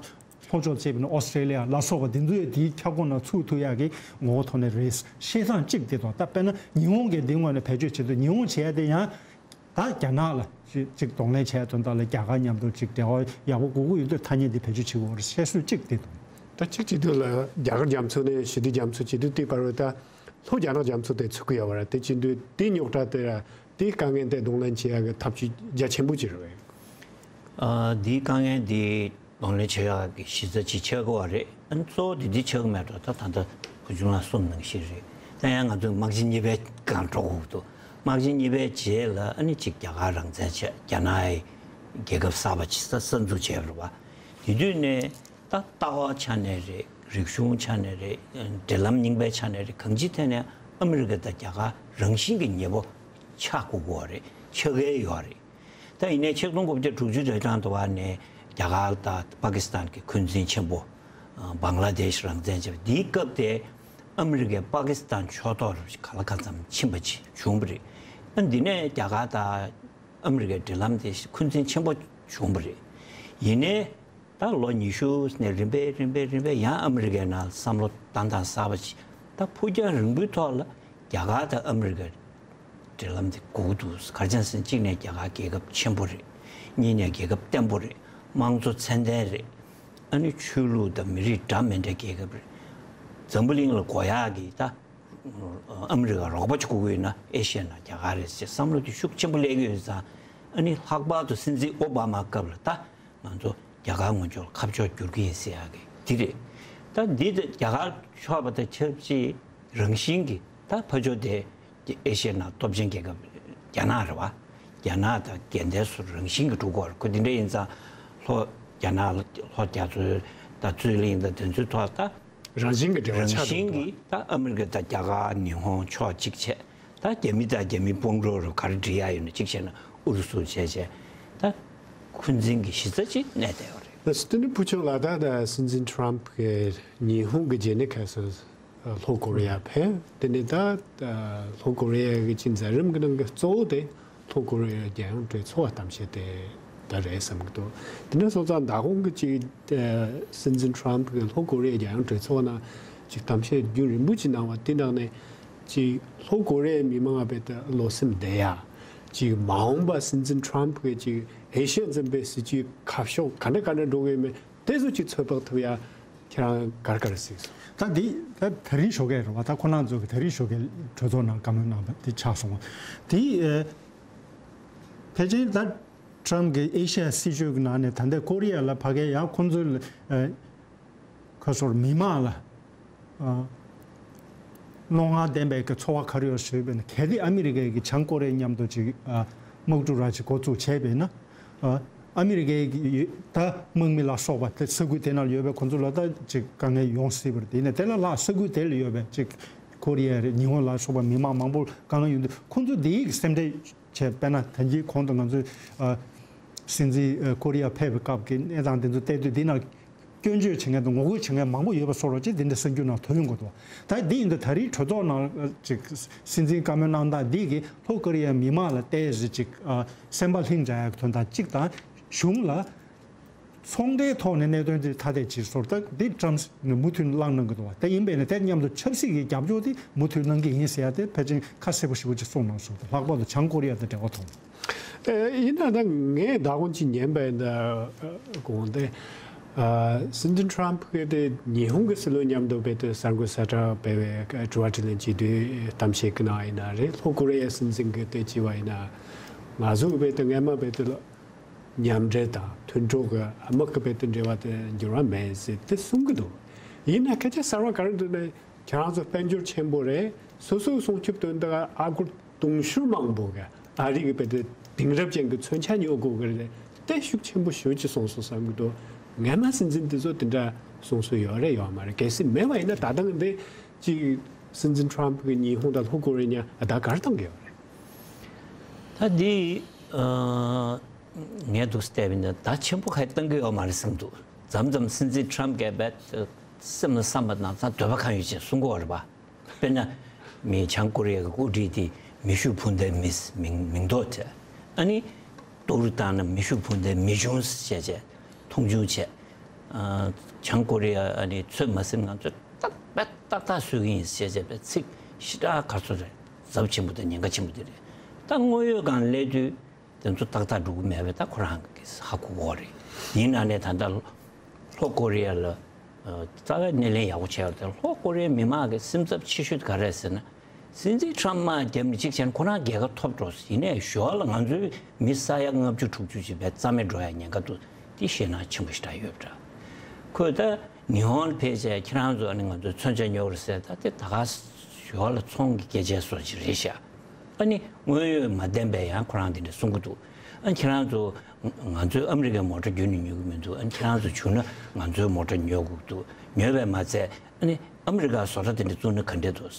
ལྷོ་ཕྱོགས་བྱས་པ་ན་ཨོ་སི་ཀྲེ་ལི་ཡ་ལ་སོགས་པ་འདི་ཚོ་ཡང་དེའི་ཁྱབ་ཁོངས་ནང་ཚུད་ཐུབ་ཡག་གི་ངོ་བོ་ཐོག་ནས་རེད། བཤད་སྟངས་གཅིག་དེ་དང་། ད་དཔེར་ན་ཉི་ཧོང་གིས་འདི་ངོས་ནས་བེད་སྤྱོད་བྱེད་དུས། ཉི་ཧོང་བྱེད་ཡ་དེ་ཡང་ད་རྒྱ་ནག་ལ་ཅིག་གདོང་ལེན་བྱས་དོན་དག་ལ་རྒྱ་གར་མཉམ་དུ་ཅིག་འབྲེལ་བ་ཡག་པོ་དགོས་ཀྱི་ཡོད་དུས་ཐ་སྙད་འདི་བེད་སྤྱོད་བྱེད་དགོས་རེད། བཤད་སྲོལ་གཅིག་དེ་དང་། ད་གཅིག་བྱེད་དུས་ལ་རྒྱ་གར་རྒྱ་མཚོ་ནས་ཞི་བདེ་རྒྱ་མཚོ་བྱེད་དུས་དེ་བར་བས་ད་ལྷོ་རྒྱ་ནག་རྒྱ་མཚོ་དེ་ཚུད་ཀྱི་ཡོད་པ་རེད། དེ་བྱེད་དུས་དེའི་རྙོག་དྲ་དེ་ར་དེའི་དཀའ་ངལ་དེ་གདོང་ལེན་བྱེད་ཡག་གི་ཐབས་ཇུས་རྒྱ་ཆེན་པོ་ཅིག་རེད་པས། ཨ་འདིའི་དཀའ་ངལ་འདི་གདོང་ལེན་བྱེད་ཡག་གི་གཞི་རྩ་ཅིག་ཆགས་ཀྱི་ཡོད་རེད། ཨ་ནི་གཙོ་བོ་དེ་འདི་ཆགས་ཀྱི་མེད་འགྲོ། ད་ད་ལྟ་བུ་ཆུང་ལགས་གསུངས་ནང་བཞིན་རེད། ད་ཡང་ང་ཚོས་དམག་ཆེན་གཉིས་པའི་སྒང་འགྲོ་དགོས་འདུག་དམག་ཆེན་གཉིས་པའི་རྗེས་ལ་ཨ་ནི་ཅིག་རྒྱ་གར་རང་བཙན་བྱས། རྒྱ་ནག་གི་རྒྱལ་ཁབ་གསར་པ་ཅིག་གསར་གསར་འཛུགས་བྱས་པ་རེད་པ། དེ་དུས་ནས་ད་ལྟ་བ་ཆ་ནས་རེད། རིག་གཞུང་ཆ་ནས་རེད། འབྲེལ་ལམ་རྙིང་པའི་ཆ་ནས་རེད། གང་ཅིའི་ཐད་ནས་ཨ་མི་རི་ཀ་དང་རྒྱ་གར་རང་བཞིན་གྱི་ཉེ་པོ་ཆགས་དགོས་ཀྱི་ཡོད་རེད། ཆགས་ཀྱི་ཡོད་རེད། ད་ཡིན་ནའི་ཆིག་སྟོང་དགུ་བརྒྱ་དྲུག་ཅུ་རེ་གྲངས་དུ་བ་ནས་རྒྱ་གར་དང་པ་ཀི་སི་ཐན་གྱི་འཁོན་འཛིན་ཆེན་པོ། ཨ་བང་ལ་དེཤ་རང་བཙན་བྱས་པ་འདིའི་སྐབས་དེ་ཨ་མི་རི་ཀས་པ་ཀི་སི་ཐན་ཕྱོགས་གཏོགས་རུ་ག་ལ་གང་འཚམ་ཕྱིན་པ་ཅིག་བྱུང་བ་རེད། ཨ་འདི་ནས་རྒྱ་གར་དང་ཨ་མི་རི་ཀའི་འབྲེལ་ལམ་དེ་འཁོན་འཛིན་ཆེན་པོ་བྱུང་བ་རེད། ཡིན་ནའི་ད་ལོ་ཉི་ཤུ་ནས་རིམ་པས་རིམ་པས་རིམ་པས་ཡང་ཨ་མི་རི་ཀའི་ནང་བསམ་བློ་བཏང་སྟངས་གསར་པ་ཅིག་ད་ཕུགས་རྒྱང་རིང་པོའི་ཐོག་ལ་རྒྱ་གར་དང་ཨ་མི་རི་ཀའི་འབྲེལ་ལམ་དེ་དགོས་ཀྱི་འདུག་ག་རེ་བྱས་ཟེར་ན་གཅིག་ནས་རྒྱ་གར་རྒྱལ་ཁབ་ཆེན་པོ་རེད། གཉིས་ནས་རྒྱལ་ཁབ་བརྟན་པོ་རེད། དམངས་གཙོ་ཚད་ལྡན་རེད། ཨ་ནི་ཆོས་ལུགས་དང་མི་རིགས་འདྲ་མི་འདྲ་རྒྱལ་ཁབ་རེད། འཛམ་བུ་གླིང་ལ་དགོས་ཡག་གི་ད་ཨ་མི་རི་ཀ་རོགས་པ་ཅིག་དགོས་ཀྱི་ཡོད་ན་ཨེ་ཤི་ཡའི་ནང་རྒྱ་གར་རེད་ཅེས་བསམ་བློ་དེ་ཤུགས་ཆེན་པོ་སླེབས་ཀྱི་ཡོད་ཙང་། ཨ་ནི་ལྷག་པར་དུ་སྲིད་འཛིན་ཨོ་བྷ་མ་སྐབས་ལ་ད་ང་ཚོ་རྒྱ་གར་ངོས་ཕྱོགས་ལ་ཁ་ཕྱོགས་བསྒྱུར་གྱི་ཡིན་ཟེར་ཡག་གི་དེ་རེད། ད་འདི་ད་རྒྱ་གར་ཕྱོགས་པ་དང་ཆབས་ཅིག་རང་བཞིན་གྱི་ད་ཕར་ཕྱོགས་དེ་ཨེ་ཤི་ཡའི་ནང་སྟོབས་ཆེན་རྒྱལ་ཁབ་རྒྱ་ནག་རེད་བ། རྒྱ་ནག་དང་རྒྱལ་མཚན་སོགས་རང་བཞིན་གྱི་འགྲོ་གི་ཡོད་རེད། ཁོ་དེ་འདྲ་ཡིན་ཙང་ལྷོ་རྒྱ་ནག་ལྷོ་རྒྱ་མཚོའི་ད་རྩོད་གླེང་དང་དེ་ཚོའི་ཐོག་ད་རང་བཞིན་གྱི་འབྲེལ་བ་རང་ཆགས་འགྲོ་བཞིན་གི་ད་ཨ་མི་རི་ཀ་དང་རྒྱ་གར་ཉི་ཧོང་ཕྱོགས་གཅིག་བྱས། ད་རྒྱ་མི་དང་རྒྱ་མི་དཔུང་གྲོགས་རུ་ག་རེ་འགྲིག་ཡག་ཡོད་ན་གཅིག་བྱས་ན་ཨུ་རུ་སུ་བྱས་བྱས་ད་འཁོན་འཛིན་གྱི་གཞི་རྩ་ཅིག་གནས་བསྡད་ཡོད་རེད། ད་སྟེ་ནི་བུ་ཆུང་ལགས་ད་ད་སྲིད་འཛིན་ཊརམ་གྱི་ཉི་ཧོང་གི་རྗེས་ནས་ཁ་སང་ལྷོ་ཀོ་རི་ཡ་ཕེབས། དེ་ནས་ད་ལྷོ་ཀོ་རི་ཡ་གི་ཅིག་མཛད་རིམ་གྱི་ནང་གི་གཙོ་བོ་དེ་ལྷོ་ཀོ་རི་ཡ་རྒྱལ་ཡོངས་གྲོས་ཚོགས་གཏམ་བཤད་དེ་ད་རེད་བསམ་གྱི་འདུག་དེ་ནས་སོང་ཙང་མདང་དགོང་གི་ཅིག་སྲིད་འཛིན་ཊརམ་གྱིས་ལྷོ་ཀོ་རི་ཡ་རྒྱལ་ཡོངས་གྲོས་ཚོགས་ནང་ཅིག་གཏམ་བཤད་རྒྱུན་རིང་པོ་ཅིག་གནང་བ་དེ་ནང་ནས་ཅིག་ལྷོ་ཀོ་རི་ཡའི་མི་མང་རྦད་དེ་བློ་སེམས་བདེ་ཡ། ཅིག་མ་འོངས་པ་སྲིད་འཛིན་ཊརམ་གྱིས་ཅིག་ཨེ་ཤི་ཡ་འཛིན་པའི་སྲིད་ཇུས་ཁ་ཕྱོགས་ག་འདྲ་ག་འདྲ་འགྲོ་གི་ཡོད་མེད་དེ་ཚོ་ཅིག་ཚོད་དཔག་ཐུབ་ཡ། ཁྱེད་རང་ག་རེ་ག་རེ་གཟིགས་སོང་། ད་འདི་ད་ད་རིང་ཞོགས་ཀས་རེད་བ། ད་ཁོ་རང་ཚོ་གི་ད་རིང་ཞོགས་ཀས་གྲོས་ཚོགས་ནང་བཀའ་མོལ་གནང་བ་འདི་ཆགས་སོང་བ། དེ་ཨ་ཕལ་ཆེར་ད་ཊརམ་གྱི་ཨེ་ཤ་ཡ་སྲིད་ཇུས་ཀྱི་ནང་ནས་ད་ལྟ་ཀོ་རི་ཡ་ལ་ཕ་གིར་ཡང་ཁོང་ཚོའི་ཨ་ཁ་སོར་མི་མང་ལ་ཨ་རྣོ་ངར་ལྡན་པའི་གི་ཚོར་བ་ག་རེ་ཡོད་ཞུས་པ་ཡིན་ན། གལ་ཏེ་ཨ་མི་རི་ཀའི་གི་བྱང་ཀོ་རི་ཡ་མཉམ་དུ་ཅིག་ཨ་དམག་འཁྲུག་ར་ཅིག་འགོ་བཙུགས་བྱས་པ་ཡིན་ན། ཨ་ཨ་མི་རི་ཀའི་གི་ད་དམག་མི་ལ་སོགས་པ་དེ་ས་ཁུལ་དེ་ནང་ཡོད་པའི་ཁོང་ཚོ་ལ་ད་ཅིག་དཀའ་ངལ་ཡོང་སྲིད་པ་རེད། དེ་ནས་དེ་ལ་ལྷག་ས་ཁུལ་དེ་ལ་ཡོད་པའི་ཅིག་ཀོ་རི་ཡ་རེད། ཉི་ཧོང་ལ་སོགས་པ་མི་མང་མང་པོ་དཀའ་ངལ་ཡོང་དུས་ཁོང་ཚོ་དེའི་གི་སེམས་ཁྲལ་བྱས། དཔེར་ན་ད་གིན་གོང་དུ་ང་ཚོས་ཨ་སྲིད་འཛིན་ཨ་ཀོ་རི་ཡ་ཕེབས་པའི་སྐབས་ཀྱི་གནས་སྟངས་དེ་ཚོ་བལྟས་དུས་འདི་ན་སྐྱོན་བརྗོད་བྱེད་མཁན་དང་ངོ་རྒོལ་བྱེད་མཁན་མང་པོ་ཡོད་པ་སོགས་རོགས་ཅིག་འདི་འདྲ་གསར་འགྱུར་ནང་ཐོན་ཡོང་གི་འདུག་ད་འདི་ཡིན་དུས་ད་རེས་གྲོས་ཚོགས་ནང་ཅིག་སྲིད་འཛིན་བཀའ་མོལ་གནང་སྟངས་འདི་གིས་ལྷོ་ཀོ་རི་ཡའི་མི་མང་ལ་ཏོག་ཙམ་ཅིག་ཨ་སེམས་པ་ལྷིང་འཇགས་ཡག་གི་དོན་དང་གཅིག་དང་གཞུང་ལ་ཚོང་འབྲེལ་ཐོག་ནས་གནད་དོན་འདི་ཐ་དད་ཅིག་བཟོ་ད་འདི་ཊརམ་ནས་མུ་མཐུད་བསླངས་གནང་གི་འདུག་བ། དེ་ཡིན་པས་ན་དེ་མཉམ་དུ་ཆབ་སྲིད་ཀྱི་རྒྱབ་སྐྱོར་འདི་མུ་མཐུད་གནང་གི་ཡིན་ཟེར་ཡ་དེ་ཕལ་ཆེར་ཁ་གསལ་པོ་ཞེ་པོ་ཅིག་གསུངས་གནང་སོང་། ལྷག་པར་དུ་བྱང་ཀོ་རི་ཡ་དང་འབྲེལ་བ་ཐོག་ཨེ་ཡིན་ན་ད་ངས་ཟླ་གོང་ཅིག་ཉན་པ་ཡིན་ད་གོང་དེ། ཨ་སྲིད་འཛིན་ཊརམ་གྱིས་དེ་ཉི་ཧོང་གི་སྲིད་བློན་མཉམ་དུ་རྦད་དེ་གསར་འགོད་གསལ་བསྒྲགས་སྤེལ་བའི་དྲི་བ་དྲིས་ལན་བྱེད་དུས་གཏམ་བཤད་ཀྱི་ནང་ཡིན་ན་རེད། ལྷོ་ཀོ་རི་ཡའི་སྲིད་འཛིན་གྱིས་དེ་བྱས་པ་ཡིན་ན་ང་ཚོ་རྦད་དེ་སྔས་མ་རྦད་དེ་མཉམ་འབྲེལ་དང་མཐུན་གྲོགས་ཀྱི་དམག་གི་རྦད་དེ་འབྲེལ་བ་དེ་འགྱུར་བ་མེད་ཟེར་དེ་གསུང་གི་འདུག་ཡིན་ན་སྐད་ཆ་གསར་བ་ག་རེ་འདུག་ན། ཁྱེད་རང་ཚོ་དཔལ་འབྱོར་ཆེན་པོ་རེད། སོ་སོའི་སྲུང་སྐྱོབ་དོན་དག་ཨ་སྒོར་དུང་ཕྱུར་མང་པོ་གི་ཨ་རི་གི་རྦད་དེ་དེང་རབས་ཅན་གྱི་མཚོན་ཆ་ཉོ་དགོས་གི་རེད། དེ་ཤུགས་ཆེན་པོ་ཞེ་ཅིག་གསུངས་སོང་བསམ་གི་འདུག་སྔས་མ་སྲིད་འཛིན་དེ་ཚོ་དེ་འདྲ་གསུངས་སྲོལ་ཡོད་རེད་ཡོད་མ་རེད། གལ་སྲིད་མེད་པ་ཡིན་ན་ད་ལྟ་འདི་ཅིག་སྲིད་འཛིན་ཊརམ་གྱིས་ཉི་ཧོང་དང་ལྷོ་ཀོ་རི་ཡ་གཉིས་ལ་བརྡ་ག་རེ་བཏང་གི་ཡོད་རེད། ད་འདི་ཨ་ངས་འདུག་བལྟས་པ་ཡིན་ན་བརྡ་ཆེན་པོ་ག་རེ་བཏང་གི་ཡོད་མ་རེད་བསམ་འདུག་མཚམས་མཚམས་སྲིད་འཛིན་ཊརམ་གྱིས་རྦད་སེམས་ལ་བསམ་པ་ནང་ཚང་འདོད་པ་གང་ཡོད་ཅེས་གསུང་གི་ཡོད་རེད་པ། དཔེར་ན། མི་བྱང་ཀོ་རི་ཡ་གི་དབུ་ཁྲིད་དེ་མེ་ཤུགས་འཕུར་མདའི་མི་མིང་མིང་འདོགས་བྱས། ཨ་ནི། ཏོག་རུ་བཏང་ན་མེ་ཤུགས་འཕུར་མདའི་མེ་ཆུང་ཞེས་བྱས། མཐོང་ཆུང་བྱས། ཨ། བྱང་ཀོ་རི་ཡ་ཨ་ནི་ཚོད་མ་ཟིན་ང་ཚོས་ཏག་ཏག་ཏག་ཏག་བཟོ་གི་ཡིན་ཞེས་བྱས་པའི་ཚིག་ཞེ་དྲག་ག་ཚོད་རེད། ཚབས་ཆེན་པོ་དང་ཉེན་ཁ་ཆེན་པོ་དེ་རེད། ད་དངོས་ཡོད་སྒང་སླེབས་དུས། དེ་ཚོ་ཏག་ཏག་འགྲོ་གི་མེད་པས་ད་ཁོ་རང་གིས་ཧ་གོ་གི་རེད། ཡིན་ན་ནས་ད་ལྟ་ལྷོ་ཀོ་རི་ཡ་ལ་རྩ་བའི་སྣེ་ལེན་ཡག་པོ་བྱས་ཡོད་དེ། ལྷོ་ཀོ་རི་ཡའི་མི་མང་གི་སེམས་འཚབ་ཆེ་ཤོས་དེ་ག་རེ་རེད་ཟེར་ན། སྲིད་འཛིན་ཊརམ་དམག་བརྒྱབ་ནས་གཅིག་བྱས་ན་ཁོ་རང་རྒྱལ་ཁ་ཐོབ་འགྲོ། ཡིན་ནའི་ཞོར་ལ་ང་ཚོའི་མི་ས་ཡ་ལྔ་བཅུ་དྲུག་ཅུ་ཅིག་བས་རྩ་མེད་འགྲོ་ཡ་ཉེན་ཁ་འདུག་དེ་ཞེད་སྣང་ཆེན་པོ་ཞེ་དྲག་ཡོད་པ་འདྲ། ཁོས་ད་ཉི་ཧོང་ལ་ཕེབས་བྱས་ཁྱེད་རང་ཚོ་ཨ་ནི་ང་ཚོའི་མཚོན་ཆ་ཉོ་དགོས་རེད་ཟེར། ད་དེ་ད་ག་ཞོར་ལ་ཚོང་གི་སྐད་ཆའི་བཟོ་ཅིག་རེད་ཤག་ཨ་ནི་དངོས་ཡོད་མ་བདེན་པའི་ཡང་ཁོ་རང་དེ་འདྲ་གསུང་གི་འདུག་ཨ་ནི་ཁྱེད་རང་ཚོ་ང་ཚོའི་ཨ་མི་རི་ཀའི་མོ་ཊ་རྒྱུན་ནས་ཉོ་གི་མི་འདུག་ཨ་ནི་ཁྱེད་རང་ཚོ་བྱུང་ན་ང་ཚོའི་མོ་ཊ་ཉོ་དགོས་འདུག་ཉོས་པས་མ་ཚད་ཨ་ནི་ཨ་མི་རི་ཀ་བཟོ་གྲྭ་དེ་འདྲ་བཙུགས་ན་ག་འདྲས་འདུག་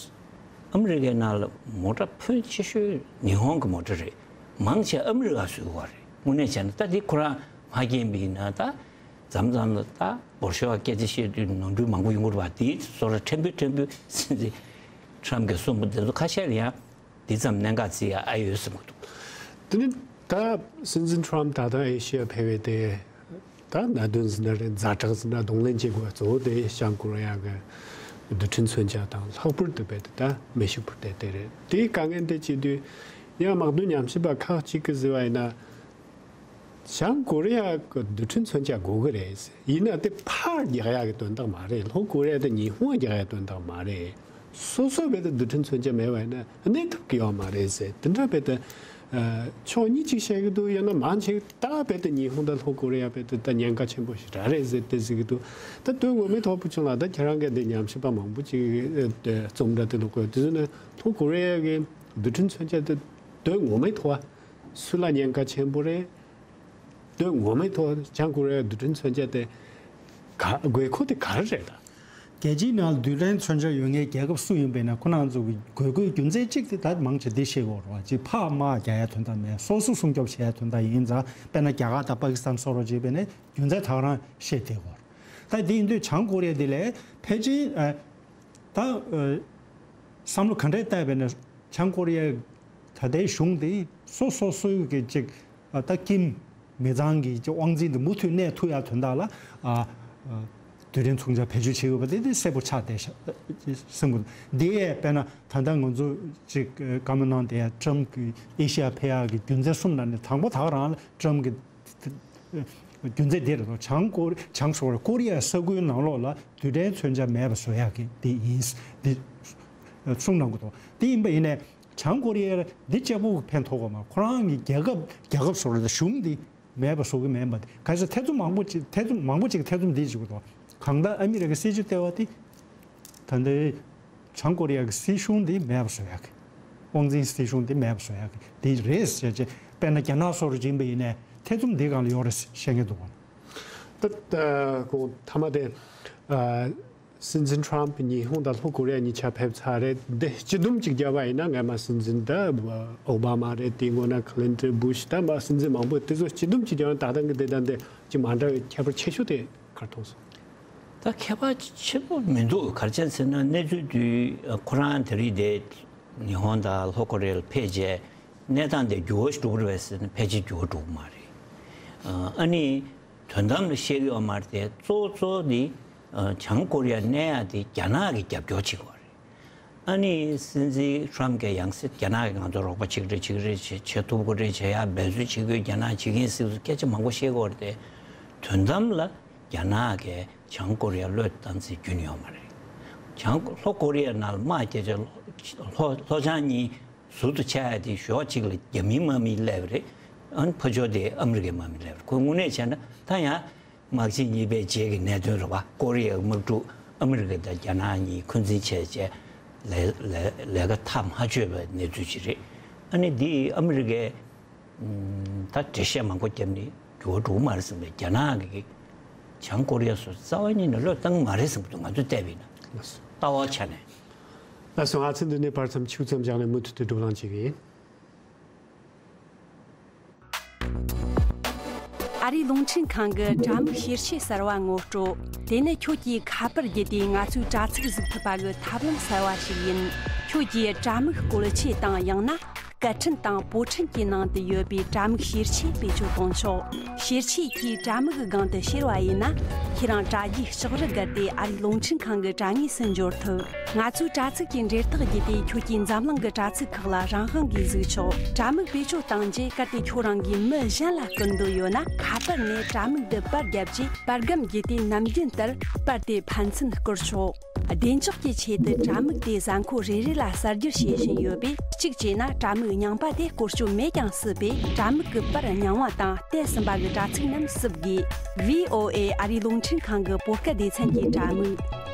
ཨ་མི་རི་ཀའི་ནང་ལ་མོ་ཊ་ཕོན་ཆེ་ཤོས་ཉི་ཧོང་གི་མོ་ཊ་རེད། མང་ཆེ་ཨ་མི་རི་ཀ་བཟོ་གི་ཡོད་རེད། དངོས་གནས་བྱས་ན་ད་འདི་ཁོ་རང་མ་རྒན་པ་ཡིན་ན་ད། མཚམས་མཚམས་ལ་ད་འབོར་ཤོག་སྐད་ཆ་བཤད་དུས་ནོར་འཁྲུལ་མང་པོ་ཡོང་གི་རེད་པ། དེའི་བཟོ་འདྲ་ཕྲན་བུ་ཕྲན་བུ་སྲིད་འཛིན་ཊརམ་གྱིས་གསུངས་པ་དེ་ཚོ་ཁ་ཤས་ལ་ཡང་ འདི་ཙམ་གནད་འགག་བརྩི་ཡ་ཨ་ཡོད་བསམ་གྱི་འདུག་དེ་ནི་ད་སྲིད་འཛིན་ཁྲོམ་ད་ལྟ་ཨེ་ཤི་ཡ་ཕེབས་པའི་དེ། ད་གནད་དོན་ཟིན་ན་རེད། ཛ་དྲག་ཟིན་ན་གདོང་ལེན་བྱེད་དགོས་གཙོ་བོ་དེ་བྱང་ཀོ་རི་ཡ་གི་རྡུལ་ཕྲན་མཚོན་ཆ་དང་ལྷག་པར་དུ་བས་ད་མེ་ཤུགས་འཕུར་མདེལ་དེ་རེད། དེའི་དཀའ་ངལ་དེ་བྱེད་དུས་ཡང་དམག་དོན་ཉམས་ཞིབ་པ་ཁག་ཅིག་གིས་ཟེར་བ་ཡིན་ན། བྱང་ཀོ་རི་ཡ་གི་རྡུལ་ཕྲན་མཚོན་ཆ་དགོས་ཀྱི་རེད། ཡིན་ན་དེ་ཕར་རྒྱག་ཡག་གི་དོན་དག་མ་རེད། ལྷོ་ཀོ་རི་ཡ་དང་ཉི་ཧོང་རྒྱག་ཡག་དོན་དག་མ་རེད། སོ་སོ་བས་ད་རྡུལ་ཕྲན་མཚོན་ཆ་མེད་པ་ཡིན་ན་གནས་ཐུབ་ཀྱི་ཡོད་མ་རེད་ཟེར། དེ་འདྲ་བས་ད་ཕྱོགས་གཉིས་ཅིག་བཤད་ཀྱི་འདུག་ཡང་ན་མང་ཆེ་ད་བས་ད་ཉི་ཧོང་དང་ལྷོ་ཀོ་རི་ཡ་བས་ད་ད་ཉེན་ཁ་ཆེན་པོ་ཞིག་རག་རེད་ཟེར་དེ་ཟེར་གྱི་འདུག་ད་དོན་ངོ་མའི་ཐོག་བུ་ཆུང་ལགས་ད་ཁྱེད་རང་གི་འདི་ཉམས་ཞིབ་པ་མང་པོ་ཅིག་རྩོམ་འདྲ་དེ་ལོག་གོ་དེ་ཚོ་ནི་ལྷོ་ཀོ་རི་ཡ་གི་རྡུལ་ཕྲན་མཚོན་ཆ་དེ་དོན་ངོ་མའི་ཐོག་སུ་ལ་ཉེན་ཁ་ཆེན་པོ་རེད། དོན་ངོ་མའི་ཐོག་བྱང་ཀོ་རི་ཡའི་རྡུལ་ཕྲན་མཚོན་ཆ་དེ་ག་དགོས་མཁོ་དེ་ག་རེ་རེད་ད། རྒྱལ་སྤྱིའི་ནང་རྡུལ་ཕྲན་མཚོན་ཆ་ཡོད་མཁན་རྒྱལ་ཁབ་སུ་ཡིན་པ་ཡིན་ན་ཁོ་རང་ཚོ་གི་དགོས་མཁོའི་རྒྱུ་མཚན་གཅིག་དེ་ད་མང་ཆེ་འདི་ཤེས་དགོས་རེད་བ། གཅིག་ཕར་དམག་རྒྱག་ཡ་དོན་དག་མེད། སོ་སོ་སྲུང་སྐྱོབ་བྱེད་ཡ་དོན་དག་ཡིན་ཙང་། དཔེར་ན་རྒྱ་གར་དང་པ་ཀི་སི་ཐན་སོགས་རོགས་བྱས་པས་ནས་རྒྱུ་མཚན་ད་ག་རང་ཤེས་བསྡད་དགོས་རེད། ད་དེ་ཡིན་དུས་བྱང་ཀོ་རི་ཡ་འདི་ལས་ཕལ་ཆེར་ཨ་ད་ཨ་བསམ་བློ་ག་འདྲས་བཏང་བས་ན། བྱང་ཀོ་རི་ཡའི་ད་ལྟའི་གཞུང་དེ་སོ་སོ་སོའི་གི་ཅིག་ཨ་ད་ཀིམ་མི་ཚང་གི་ཅིག་དབང་འཛིན་དེ་མུ་མཐུད་གནས་ཐུབ་ཡ་དོན་དག་ལ་ཨ་ཨ་རྡུལ་ཕྲན་མཚོན་ཆ་བེད་སྤྱོད་བྱེད་དགོས་པ་དེ་དེ་གསལ་པོ་ཆགས་བསྡད་ཤག་བསམ་གི་འདུག་འདི་ཡས་དཔེར་ན་ད་ལྟ་ང་ཚོ་ཅིག་བཀའ་མོལ་གནང་བསྡད་ཡ་ཊམ་གི་ཨེ་ཤི་ཡ་ཕེབས་ཡ་གི་རྒྱུ་མཚན་གསུམ་ནང་ནས་དང་པོ་ད་ག་རང་ལ་ཊམ་གི་རྒྱུ་མཚན་འདི་རེད་དོ། བྱང་ཀོ་བྱང་སོག་རེད། ཀོ་རི་ཡའི་ས་ཁུལ་ནང་ལོགས་ལ་རྡུལ་ཕྲན་མཚོན་ཆ་མེད་པ་བཟོ་ཡག་གི་འདི་ཡིན། འདི་གསུངས་གནང་གི་འདུག་འདི་ཡིན་པ་ཡིན་ནའི་བྱང་ཀོ་རི་ཡར་འདི་གཅིག་པོ་ཕན་ཐོགས་གི་མ། ཁོ་རང་གི་རྒྱལ་ཁབ་རྒྱལ་ཁབ་སོག་རེད། གཞུང་འདི་མེད་པ་བཟོ་གི་མེད་པ། གལ་སྲིད་ཐེ་ཚོམ་མང་པོ་ཅིག་ཐེ་ཚོམ་མང་པོ་ཅིག་ཐེ་ཚོམ་འདི་བྱེད་དགོས་འདུག་གང་ལྟར་ཨ་མི་རི་ཀའི་སྲིད་ཇུས་ལྟེ་བ་འདི་ད་ལྟའི་བྱང་ཀོ་རི་ཡ་གི་སྲིད་གཞུང་འདི་མེད་པ་བཟོ་ཡག་གི། དབང་འཛིན་སྲིད་གཞུང་འདི་མེད་པ་བཟོ་ཡག་གི་འདི་རེད་ཟེར་བྱས། དཔེར་ན་རྒྱ་ནག་སོགས་རུ་ཕྱིན་པ་ཡིན་ནའི་ཐེ་ཚོམ་འདི་སྒང་ལ་ཡོད་རེད་བཤད་མཁན་འདུག་གོ། ད་ད་གོང་མཐའ་མ་དེ་ཨ་སྲིད་འཛིན་ཊམ་ཕ་ཉི་ཧོང་དང་ལྷོ་ཀོ་རི་ཡ་གཉིས་ཆ་ཕེབས་ཚར་རེད། འདི་སྤྱི་བསྡོམས་ཅིག་བརྒྱབ་པ་ཡིན་ན་སྔ་མ་སྲིད་འཛིན་ད་ཨོ་བྷ་མ་རེད། དེའི་སྔོན་ན་ཁི་ལིན་ཏོན་བུ་ཤ་ད་མ་སྲིད་འཛིན་མང་པོ་དེ་ཚོ་སྤྱི་བསྡོམས་ཅིག་བརྒྱབ་ན་ད་ལྟ་གི་བདེ་ཐང་དེ་ཅིག་མ་འདྲ་བའི་ཁྱད་པར་ཆེ་ཤོས་དེ་གར་མཐོང་སོང་། ད་ཁྱད་པར་ཆེན་པོ་མི་འདུག་ག་རེ་བྱས་ཟེར་ན་གནས་ཚུལ་དུས་ཁོ་རང་དེ་རིང་དེ་ཉི་ཧོང་དང་ལྷོ་ཀོ་རི་ཡར་ཕེབས་རྗེས་གནས་སྟངས་དེ་འགྱུར་བ་ཞིག་འགྲོ་གི་རེད་པས་ཟེར་ན་ཕལ་ཆེར་འགྱུར་བ་འགྲོ་གི་མ་རེད། ཨ་ནི་དོན་དམ་ལ་བཤད་ཀྱི་ཡོད་མ་རེད་དེ། གཙོ་བོ་གཙོ་བོ་དེ་བྱང་ཀོ་རི་ཡར་གནས་ཡག་དེ་རྒྱ་ནག་གིས་རྒྱབ་སྐྱོར་བྱེད་ཀྱི་ཡོད་རེད། ཨ་ནི་སྲིད་འཛིན་ཊམ་ཕ་གིས་ཡང་སྲིད་རྒྱ་ནག་གིས་ང་ཚོ་རོགས་པ་བྱེད་ཀྱི་རེད། བྱེད་ཀྱི་རེད། བྱེད་བྱེད་ཐུབ་ཀྱི་རེད། བྱེད་ཡག་འབད་བརྩོན་བྱེད་ཀྱི་ཡོད། རྒྱ་ནག་བྱེད་མཁན་ཟེར་སྐད་ཆ་མང་པོ་བཤད་ཀྱི་ཡོད་རེད་དེ། དོན་དམ་ལ་རྒྱ་ནག་གིས་བྱང་ཀོ་རི་ཡ་བློས་བཏང་ཚུལ་རྒྱུན་ཡོད་མ་རེད། བྱང་ལྷོ་ཀོ་རི་ཡ་ནང་ལ་དམག་རྒྱག་བྱས་ལྷོ་ལྷོ་བྱང་གཉིས་ཟུར་དུ་ཆགས་ཡ་དེ་ཞོགས་གཅིག་ལ་རྒྱ་མིའི་དམག་མི་སླེབས་པ་རེད། ཨ་ནི་ཕར་ཕྱོགས་དེ་ཨ་མི་རི་ཀའི་དམག་མི་སླེབས་པ་རེད། ཁོ་དངོས་གནས་བྱས་ན་ད་ཡང་དམག་ཆེན་གཉིས་པའི་རྗེས་ཀྱི་གནད་དོན་རེད་པ། ཀོ་རི་ཡའི་དམག་འཁྲུག་ཨ་མི་རི་ཀ་དང་རྒྱ་ནག་གཉིས་འཁོན་འཛིན་བྱས་རྗེས་ལས་ལས་ལས་ཀ་མཐའ་མ་ཆོད་པའི་གནས་ཚུལ་ཅིག་རེད། ཨ་ནི་འདི་ཨ་མི་རི་ཀའི་ད་འགྲེལ་བཤད་མང་པོ་བརྒྱབ་ནས་འགྱུར་བ་འགྲོ་གི་མ་རེད་བསམ་པས། རྒྱ་ནག་གིས་བྱང་ཀོ་རི་ཡ་སོགས་རྩ་བ་ཉིད་ནས་བློས་བཏང་གི་མ་རེད་བསམ་གྱི་འདུག་ང་ཚོས་བལྟས་པ་ཡིན་ན། ལགས་སོ། ལྟ་བ་ཆ་ནས། ལགས་སོ། ང་ཚོས་འདི་ནས་བར་མཚམས་ཆུ་ཙམ་བཞག་ནས་མུ་མཐུད་དུ་བགྲོ་གླེང་བྱེད་ཀྱི་ཡིན། ཨ་རིའི་རླུང་འཕྲིན་ཁང་གི་དྲ་མིག་ཤེར་ཆས་གསར་བ་ངོ་སྤྲོད། དེ་ནི་ཁྱོད་ཀྱིས་ཁ་པར་བརྒྱུད་དེ་ང་ཚོའི་དྲ་ཚིགས་གཟིགས་ཐུབ་པ་གི་ཐབས་ལམ་གསར་བ་ཞིག་ཡིན། ཁྱོད་ཀྱིས་དྲ་མིག་བཀོལ་ཆས་དང་ཡང་ན་སྐད་འཕྲིན་དང་པོ་འཕྲིན་གྱི་ནང་དུ་ཡོད་པའི་དྲ་མིག་ཤེར་ཆས་བེད་སྤྱོད་གཏོང་ཆོག་ཤེར་ཆས་ཀྱིས་དྲ་མིག་གི་སྒང་དུ་ཤེར་བ་ཡིན་ན། ཁྱེད་རང་དྲ་རྒྱའི་ལྕགས་རི་བརྒལ་ཏེ་ཨ་རིའི་རླུང་འཕྲིན་ཁང་གི་དྲ་ངོས་སུ་འབྱོར་ཐུབ། ང་ཚོའི་དྲ་ཚིགས་ཀྱི་འབྲེལ་ཐག་བརྒྱུད་དེ་ཁྱོད་ཀྱིས་འཛམ་གླིང་གི་དྲ་ཚིགས་ཁག་ལ་རང་དབང་གིས་གཟིགས་ཆོག་དྲ་མིག་བེད་སྤྱོད་བཏང་རྗེས་གལ་ཏེ་ཁྱོད་རང་གིས་མི་གཞན་ལ་བསྐུར་འདོད་ཡོད་ན། ཁ་པར་ནས་དྲ་མིག་འདི་པར་བརྒྱབ་རྗེས་པར་སྒམ་བརྒྱུད་དེ་ནམ་རྒྱུན་ལྟར་པར་དེ་ཕན་ཚུན་བསྐུར་ཆོག་བདེ་འཇགས་ཀྱི་ཆེད་དུ་དྲ་མིག་དེ་གཟའ་འཁོར་རེ་རེ་ལ་གསར་བསྒྱུར་བྱེད་བཞིན་ཡོད་པས། གཅིག་བྱས་ན་དྲ་མིག་རྙིང་པ་དེ་བཀོལ་སྤྱོད་མེད་ཀྱང་སྲིད་པས། དྲ་མིག་གི་པར་རྙིང་བ་དང་བལྟས་ཟིན་པ་གི་དྲ་ཚིགས་རྣམས་བསུབ་དགོས། ཝི་ཨོ་ཨེ་ཨ་རིའི་རླུང་འཕྲིན་ཁང་གི་བོད་སྐད་སྡེ་ཚན་གྱི་དྲ་མིག་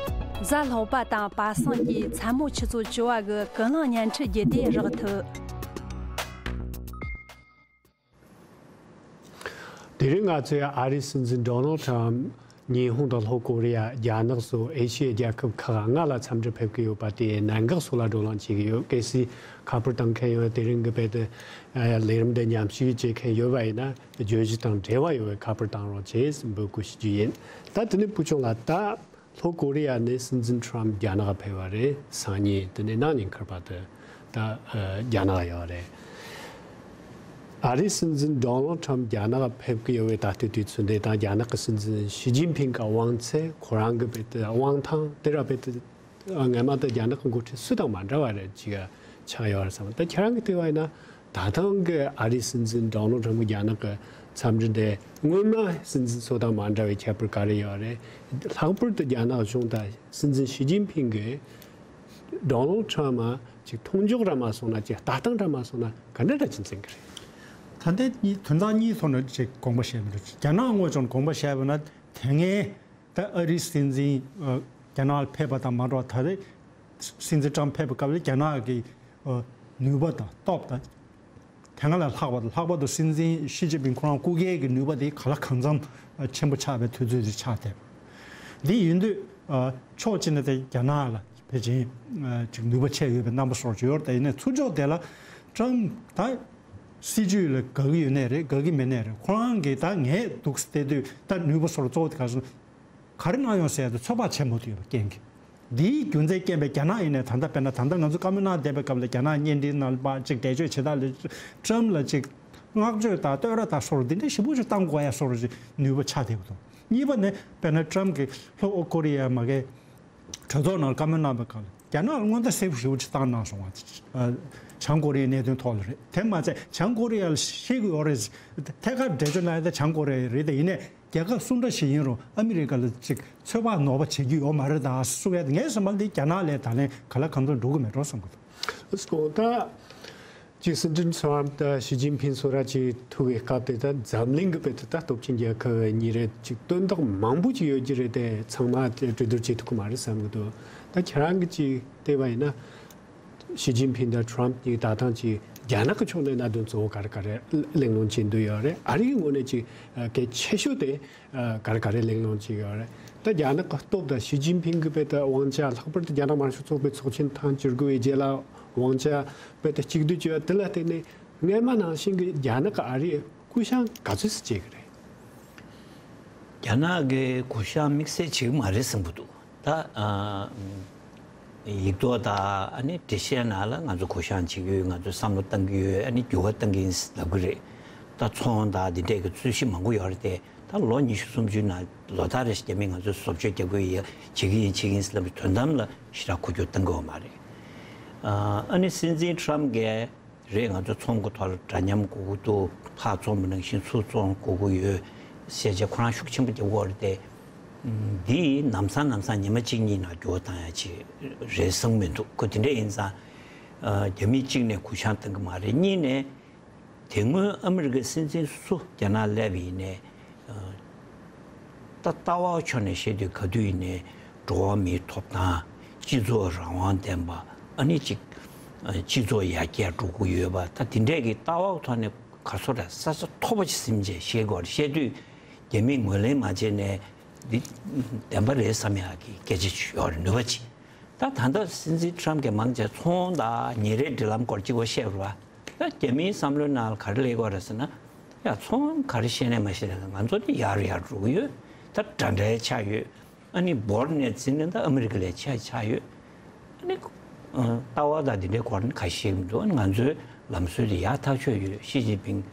གཟའ་ལྷག་པ་དང་པ་སངས་ཀྱི་མཚན་མོ་ཆུ་ཚོད་བཅུ་པ་གི་ཀུན་གླེང་བརྙན་འཕྲིན་བརྒྱུད་དེ་རག་ཐུབ། དེ་རིང་ང་ཚོས་ཨ་རིའི་སྲིད་འཛིན་ཌོ་ནལ་ཁྲམ། ཉི་ཧོང་དང་ལྷོ་ཀོ་རི་ཡ། རྒྱ་ནག་སོགས་ཨེ་ཤི་ཡའི་རྒྱལ་ཁབ་ཁག་ལྔ་ལ་འཚམས་འདྲིར་ཕེབས་ཀྱི་ཡོད་པ་དེའི་གནད་འགག་སོགས་ལ་བགྲོ་གླེང་བྱེད་ཀྱི་ཡོད། གལ་སྲིད་ཁ་པར་བཏང་མཁན་ཡོད། དེ་རིང་གི་བར་དུ་ལས་རིམ་འདི་ཉམས་ཞིབ་བྱེད་མཁན་ཡོད་པ་ཡིན་ན། བརྗོད་གཞི་དང་འབྲེལ་བ་ཡོད་པའི་ཁ་པར་བཏང་རོགས་བྱེད་ཟེར་འབོད་སྐུལ་ཞུ་རྒྱུ་ཡིན། ད་དེ་ནས་བུ་ཆུང་ལགས། ད་ལྷོ་ཀོ་རི་ཡ་ནས་སྲིད་འཛིན་ཁྲམ་རྒྱ་ནག་ཕེབས་པ་རེད། སང་ཉིན་དེ་ནས་གནངས་ཉིན་ཁར་བར་དུ། ད་རྒྱ་ནག་ཡོད་རེད། ཨ་རིའི་སྲིད་འཛིན་ཌོ་ནལ་ཁྲམ་རྒྱ་ནག་ཕེབས་ཀྱི་ཡོད་པའི་ད་ལྟའི་དུས་ཚོད་འདི་དང་རྒྱ་ནག་གི་སྲིད་འཛིན་ཞི་ཅིན་ཕིང་གི་དབང་ཚད། ཁོ་རང་གི་བེད་དབང་ཐང་དེ་ར་བེད། སྔ་མ་དང་རྒྱ་ནག་གི་འགོ་ཁྲིད་སུ་དང་མ་འདྲ་བ་རེད་ཅིག་ཆགས་ཡོད་རེད་བསམ། ད་ཁྱེད་རང་གི་ལྟ་བ་ཡིན་ན། ད་ཐེངས་ཀྱི་ཨ་རིའི་སྲིད་འཛིན་ཌོ་ནལ་ཁྲམ་གྱིས་རྒྱ་ནག་གི་འཚམས་འདྲི་དེ་སྔོན་མ་སྲིད་འཛིན་ཚོ་དང་མ་འདྲ་བའི་ཁྱད་པར་ག་རེ་ཡོད་རེད། ལྷག་པར་དུ་རྒྱ་ནག་གཞུང་དང་སྲིད་འཛིན་ཞི་ཅིན་ཕིང་གིས་ཌོ་ནལ་ཁྲམ་ལ་ཅིག་མཐོང་ཕྱོགས་ར་མ་སོང་ན། ཅིག་ལྟ་སྟངས་ར་མ་སོང་ན་ག་འདྲ་འདྲ་ཅིག་འཛིན་གི་རེད། ད་ལྟའི་གཉིས་དོན་དག་གཉིས་ཐོག་ནས་ཅིག་དགོངས་པ་བཞེས་མི་འདུག་རྒྱ་ནག་ངོས་ཀྱང་དགོངས་པ་བཞེས་པ་ན། དེ་སྔའི་ད་ཨ་རིའི་སྲིད་འཛིན་ཨ་རྒྱ་ནག་ལ་ཕེབས་པ་དང་མ་འགྲོ་བ། ད་རེས་སྲིད་འཛིན་ཊྲམ་ཕེབས་པའི་སྐབས་ལ་རྒྱ་ནག་གི་ཨ་ནུས་པ་དང་སྟོབས་དང་། དེ་སྔ་ལས་ལྷག་པ་དང་། ལྷག་པར་དུ་སྲིད་འཛིན་ཞི་ཅིན་ཕིང་ཁོ་རང་སྐུ་སྒེར་གྱི་ནུས་པ་དེ་ག་ལ་གང་འཚམ་ཆེན་པོ་ཆགས་པའི་དུས་ཚོད་ཅིག་ཆགས་བསྡད་པ། འདི་ཡིན་དུས་ཨ་ཕྱོགས་གཅིག་ནས་དེ་རྒྱ་ནག་ལ་ཕལ་ཆེར་ཨ་ཅིག་ནུས་པ་ཆེ་ཡོད་པའི་རྣམ་པ་སོགས་ཀྱི་ཡོད་རེད། དེ་ཡིན་ནའི་ཚུར་ཕྱོགས་དེ་ལ་ཊྲམ་ད་སྲིད་ཇུས་ལ་དགའ་གི་ཡོད་ནའི་རེད། དགའ་གི་མེད་ནའི་རེད། ཁོ་རང་གིས་ད་ངས་འདུག་སེ་བལྟས་དུས་ད་ནུས་པ་སོགས་གཙོ་བོ་དེ་ག་རེ་ཟེར་ན། ག་རེ་གནང་ཡོང་ཟེར་ཡ་དེ་ཚོད་དཔག་བྱེད་མ་ཐུབ་ཡོད་པ་རྐྱེན་གྱིས། འདིའི་རྒྱུ་མཚན་རྐྱེན་པས་རྒྱ་ནག་ཡིན་ནའི་ད་ལྟ་དཔེར་ན་ད་ལྟ་ང་ཚོ་བཀའ་མོལ་གནང་བསྡད་པའི་སྐབས་ལ་རྒྱ་ནག་བརྙན་འཕྲིན་ནང་ལ་ཕར་ཅིག་འགྲེལ་བརྗོད་བྱེད་སྟངས་ལ། ཊྲམ་ལ་ཅིག་བསྔགས་བརྗོད་དང་བསྟོད་ར་དང་སོགས་འདི་འདྲ་ཞེ་པོ་ཅིག་བཏང་དགོས་ཡ་སོགས་ཅིག་ནུས་པ་ཆགས་བསྡད་ཀྱི་འདུག་གཉིས་པ་ནི་དཔེར་ན་ཊྲམ་གྱིས་ལྷོ་ཀོ་རི་ཡ་མ་གི་གྲོས་ཚོགས་ནང་བཀའ་མོལ་གནང་བའི་སྐབས་ལ་རྒྱ་ནག་ལ་སྔོན་བརྡ་གསལ་པོ་ཞེ་པོ་ཅིག་བཏང་གནང་སོང་བ། ཨ་བྱང་ཀོ་རི་ཡའི་གནད་དོན་ཐོག་ལ་རེད། དེ་མ་ཚད་བྱང་ཀོ་རི་ཡ་ལ་བཤད་ཀྱི་ཡོད་རེད། ཐད་ཀར་འགྲེལ་བརྗོད་གནང་ཡ་ད་བྱང་ཀོ་རི་ཡ་རེད། དེ་ཡིན་ནའི་རྒྱལ་ཁབ་སུ་འདྲ་ཞིག་ཡིན་རུང་ཨ་མི་རི་ཀ་ལ་ཅིག་ཚོད་དཔག་ནོར་བ་བྱེད་རྒྱུ་ཡོད་མ་རེད་ད་གསུང་ཡ་དེ། ངས་བསམ་པ་འདི་རྒྱ་ནག་ལས་ད་ལན་ག་ལ་གང་འཚམ་འགྲོ་གི་མེད་འགྲོ་བསམ་གི་འདུག་ཨ་སྐོང་ད་ཅིག་སྲིད་འཛིན་ཊྲམ་དང་ཞི་ཅིན་ཕིང་སོགས་ར་ཅིག་ཐུག་པའི་སྐབས་དེ། ད་འཛམ་གླིང་གི་བེད་དུ་ད་སྟོབས་ཆེན་རྒྱལ་ཁབ་གཉིས་རེད། ཅིག་དོན་དག་མང་པོ་ཅིག་ཡོད་ཀྱི་རེད་དེ། ཚང་མ་གྲོས་བསྡུར་བྱེད་ཐུབ་ཀྱི་མ་རེད་བསམ་གི་འདུག་ད་ཁྱེད་རང་གིས་ཅིག་བལྟས་པ་ཡིན་ན། ཞི་ཅིན་ཕིང་དང་ཊྲམ་གཉིས་ད་ཐེངས་ཀྱི་རྒྱ་ནག་གི་ཕྱོགས་ནས་གནད་དོན་གཙོ་བོ་ག་རེ་ག་རེ་གླེང་སློང་བྱེད་འདོད་ཡོད་རེད། ཨ་རིའི་ངོས་ནས་ཅིག་གལ་ཆེ་ཤོས་དེ་ག་རེ་ག་རེ་གླེང་སློང་བྱེད་ཡོད་རེད། ད་རྒྱ་ནག་གི་སྟོབས་དང་ཞི་ཅིན་ཕིང་གི་བེད་དབང་ཆ། ལྷག་པར་དུ་རྒྱ་ནག་དམར་ཤོག་ཚོགས་པའི་ཚོགས་ཆེན་ཐེངས་བཅུ་དགུ་པའི་རྗེས་ལ་དབང་ཆ་བེད་གཅིག་སྡུད་བྱས་པ་དེ་ལ་བརྟེན་ནས། སྔོན་མ་ནང་བཞིན་གྱི་རྒྱ་ནག་གིས་ཨ་རིར་སྐུ་བཞེངས་ག་ཚོད་ཙམ་བྱེད་ཀྱི་རེད། རྒྱ་ནག་གིས་གུ་ཡངས་དམིགས་བསལ་བྱེད་ཀྱི་མ་རེད་བསམ་གྱི་འདུག་ད་ཨ་ཡིག་ཐོག་དང་ཨ་ནི་འགྲེལ་བཤད་ནང་ལ་ང་ཚོ་གུ་ཡངས་བྱེད་ཀྱི་ཡོད། ང་ཚོ་བསམ་བློ་གཏང་གི་ཡོད། ཨ་ནི་འགྱུར་བ་གཏང་གི་ཡིན་ལབ་ཀྱི་རེད། ད་ཚོང་དང་འདི་འདྲས་ཀྱི་རྩོད་གཞི་མང་པོ་ཡོད་རེད་དེ། ད་ལོ་ཉི་ཤུ་སུམ་ཅུའི་ནང་ལོ་ལྟར་རེ་བཞིན་རྒྱ་མིས་ང་ཚོས་བཟོ་བཅོས་རྒྱག་གི་ཡོད། བྱེད་ཀྱི་ཡིན། བྱེད་ཀྱི་ཡིན་ལབ་པའི་དོན་དམ་ལ་ཞེ་དྲག་འགུལ་སྐྱོད་གཏང་གི་ཡོད་མ་རེད། ཨ་ནི་སྲིད་འཛིན་ཊྲམ་གྱིས། རེད། ང་ཚོ་ཚོང་གི་ཐོག་ལ་འདྲ་མཉམ་དགོས་ཀྱི་འདུག་ཕར་བཙོང་པ་ནང་བཞིན་ཚུར་བཙོང་དགོས་ཀྱི་ཡོད་ཟེར་བྱས་ཁོ་རང་ཤུགས་ཆེན་པོ་རྒྱག་གི་ཡོད་རེད་དེ། འདི་ནམ་སང་ནམ་སང་ཉི་མ་གཅིག་གཉིས་ནང་འགྱུར་བ་བཏང་ཡ་ཅིག་རེད་བསམ་མི་འདུག་ཁོ་དེ་འདྲ་ཡིན་ཙང་། རྒྱ་མི་གཅིག་ནས་གུ་ཡངས་བཏང་གི་མ་རེད། གཉིས་ནས་དེ་སྔོན་ཨ་མི་རི་ཀའི་སྲིད་འཛིན་སུ་རྒྱ་ནག་སླེབས་པ་ཡིན་ནའི། ད་ལྟ་བ་ཕྱོགས་ནས་བཤད་དུས་ག་དུས་ཡིན་ནའི་འགྲོ་བ་མིའི་ཐོབ་ཐང་། སྤྱི་ཚོགས་རང་དབང་ལྡན་པ། ཨ་ནི་ཅིག་སྤྱི་ཚོགས་ཡར་རྒྱས་འགྲོ་གི་ཡོད་པ། ད་དེ་འདྲས་ཀྱི་ལྟ་བ་ཐོག་ནས་ག་ཚོད་ར་ས་ཆ་མཐོ་པོ་ཅིག་ཟིན་བྱས་བཤད་དགོས་རེད། བཤད་དུས་རྒྱ་མིས་ངོས་ལེན་མ་བྱས་ནས་འདི་བདེན་པ་རེད་བསམ་ཡག་གི་སྐད་ཆ་ཅིག་ཡོད་རེད། ནུས་པ་ཅིག་ད་ད་ལྟ་སྲིད་འཛིན་ཊྲམ་གྱིས་མང་ཆེ་ཚོང་དང་ཉིན་རེའི་འབྲེལ་ལམ་སྐོར་གཅིག་པོ་བཤད་པ་རེད་བ། ད་རྒྱ་མིའི་བསམ་བློའི་ནང་ལ་ག་རེ་སླེབས་ཀྱི་ཡོད་རེད་ཟེར་ན། ཡ་ཚོང་ག་རེ་བཤད་ནས་མ་བཤད་ནས་ང་ཚོ་དེ་ཡར་ཡར་འགྲོ་གི་ཡོད། ད་འདྲ་འདྲའི་ཆགས་ཡོད། ཨ་ནི་འབོར་ནས་འཛིན་ནས་ད་ཨ་མི་རི་ཀ་ལས་ཆེ་ཆགས་ཡོད། ཨ་ནི་ལྟ་བ་དང་དེ་འདྲའི་སྐོར་ནི་ག་ཤེས་མི་འདུག་ཨ་ནི་ང་ཚོའི་ལམ་སྲོལ་དེ་ཡག་ཐག་ཆོད་ཡོད། ཞི་ཅིན་ཕིང་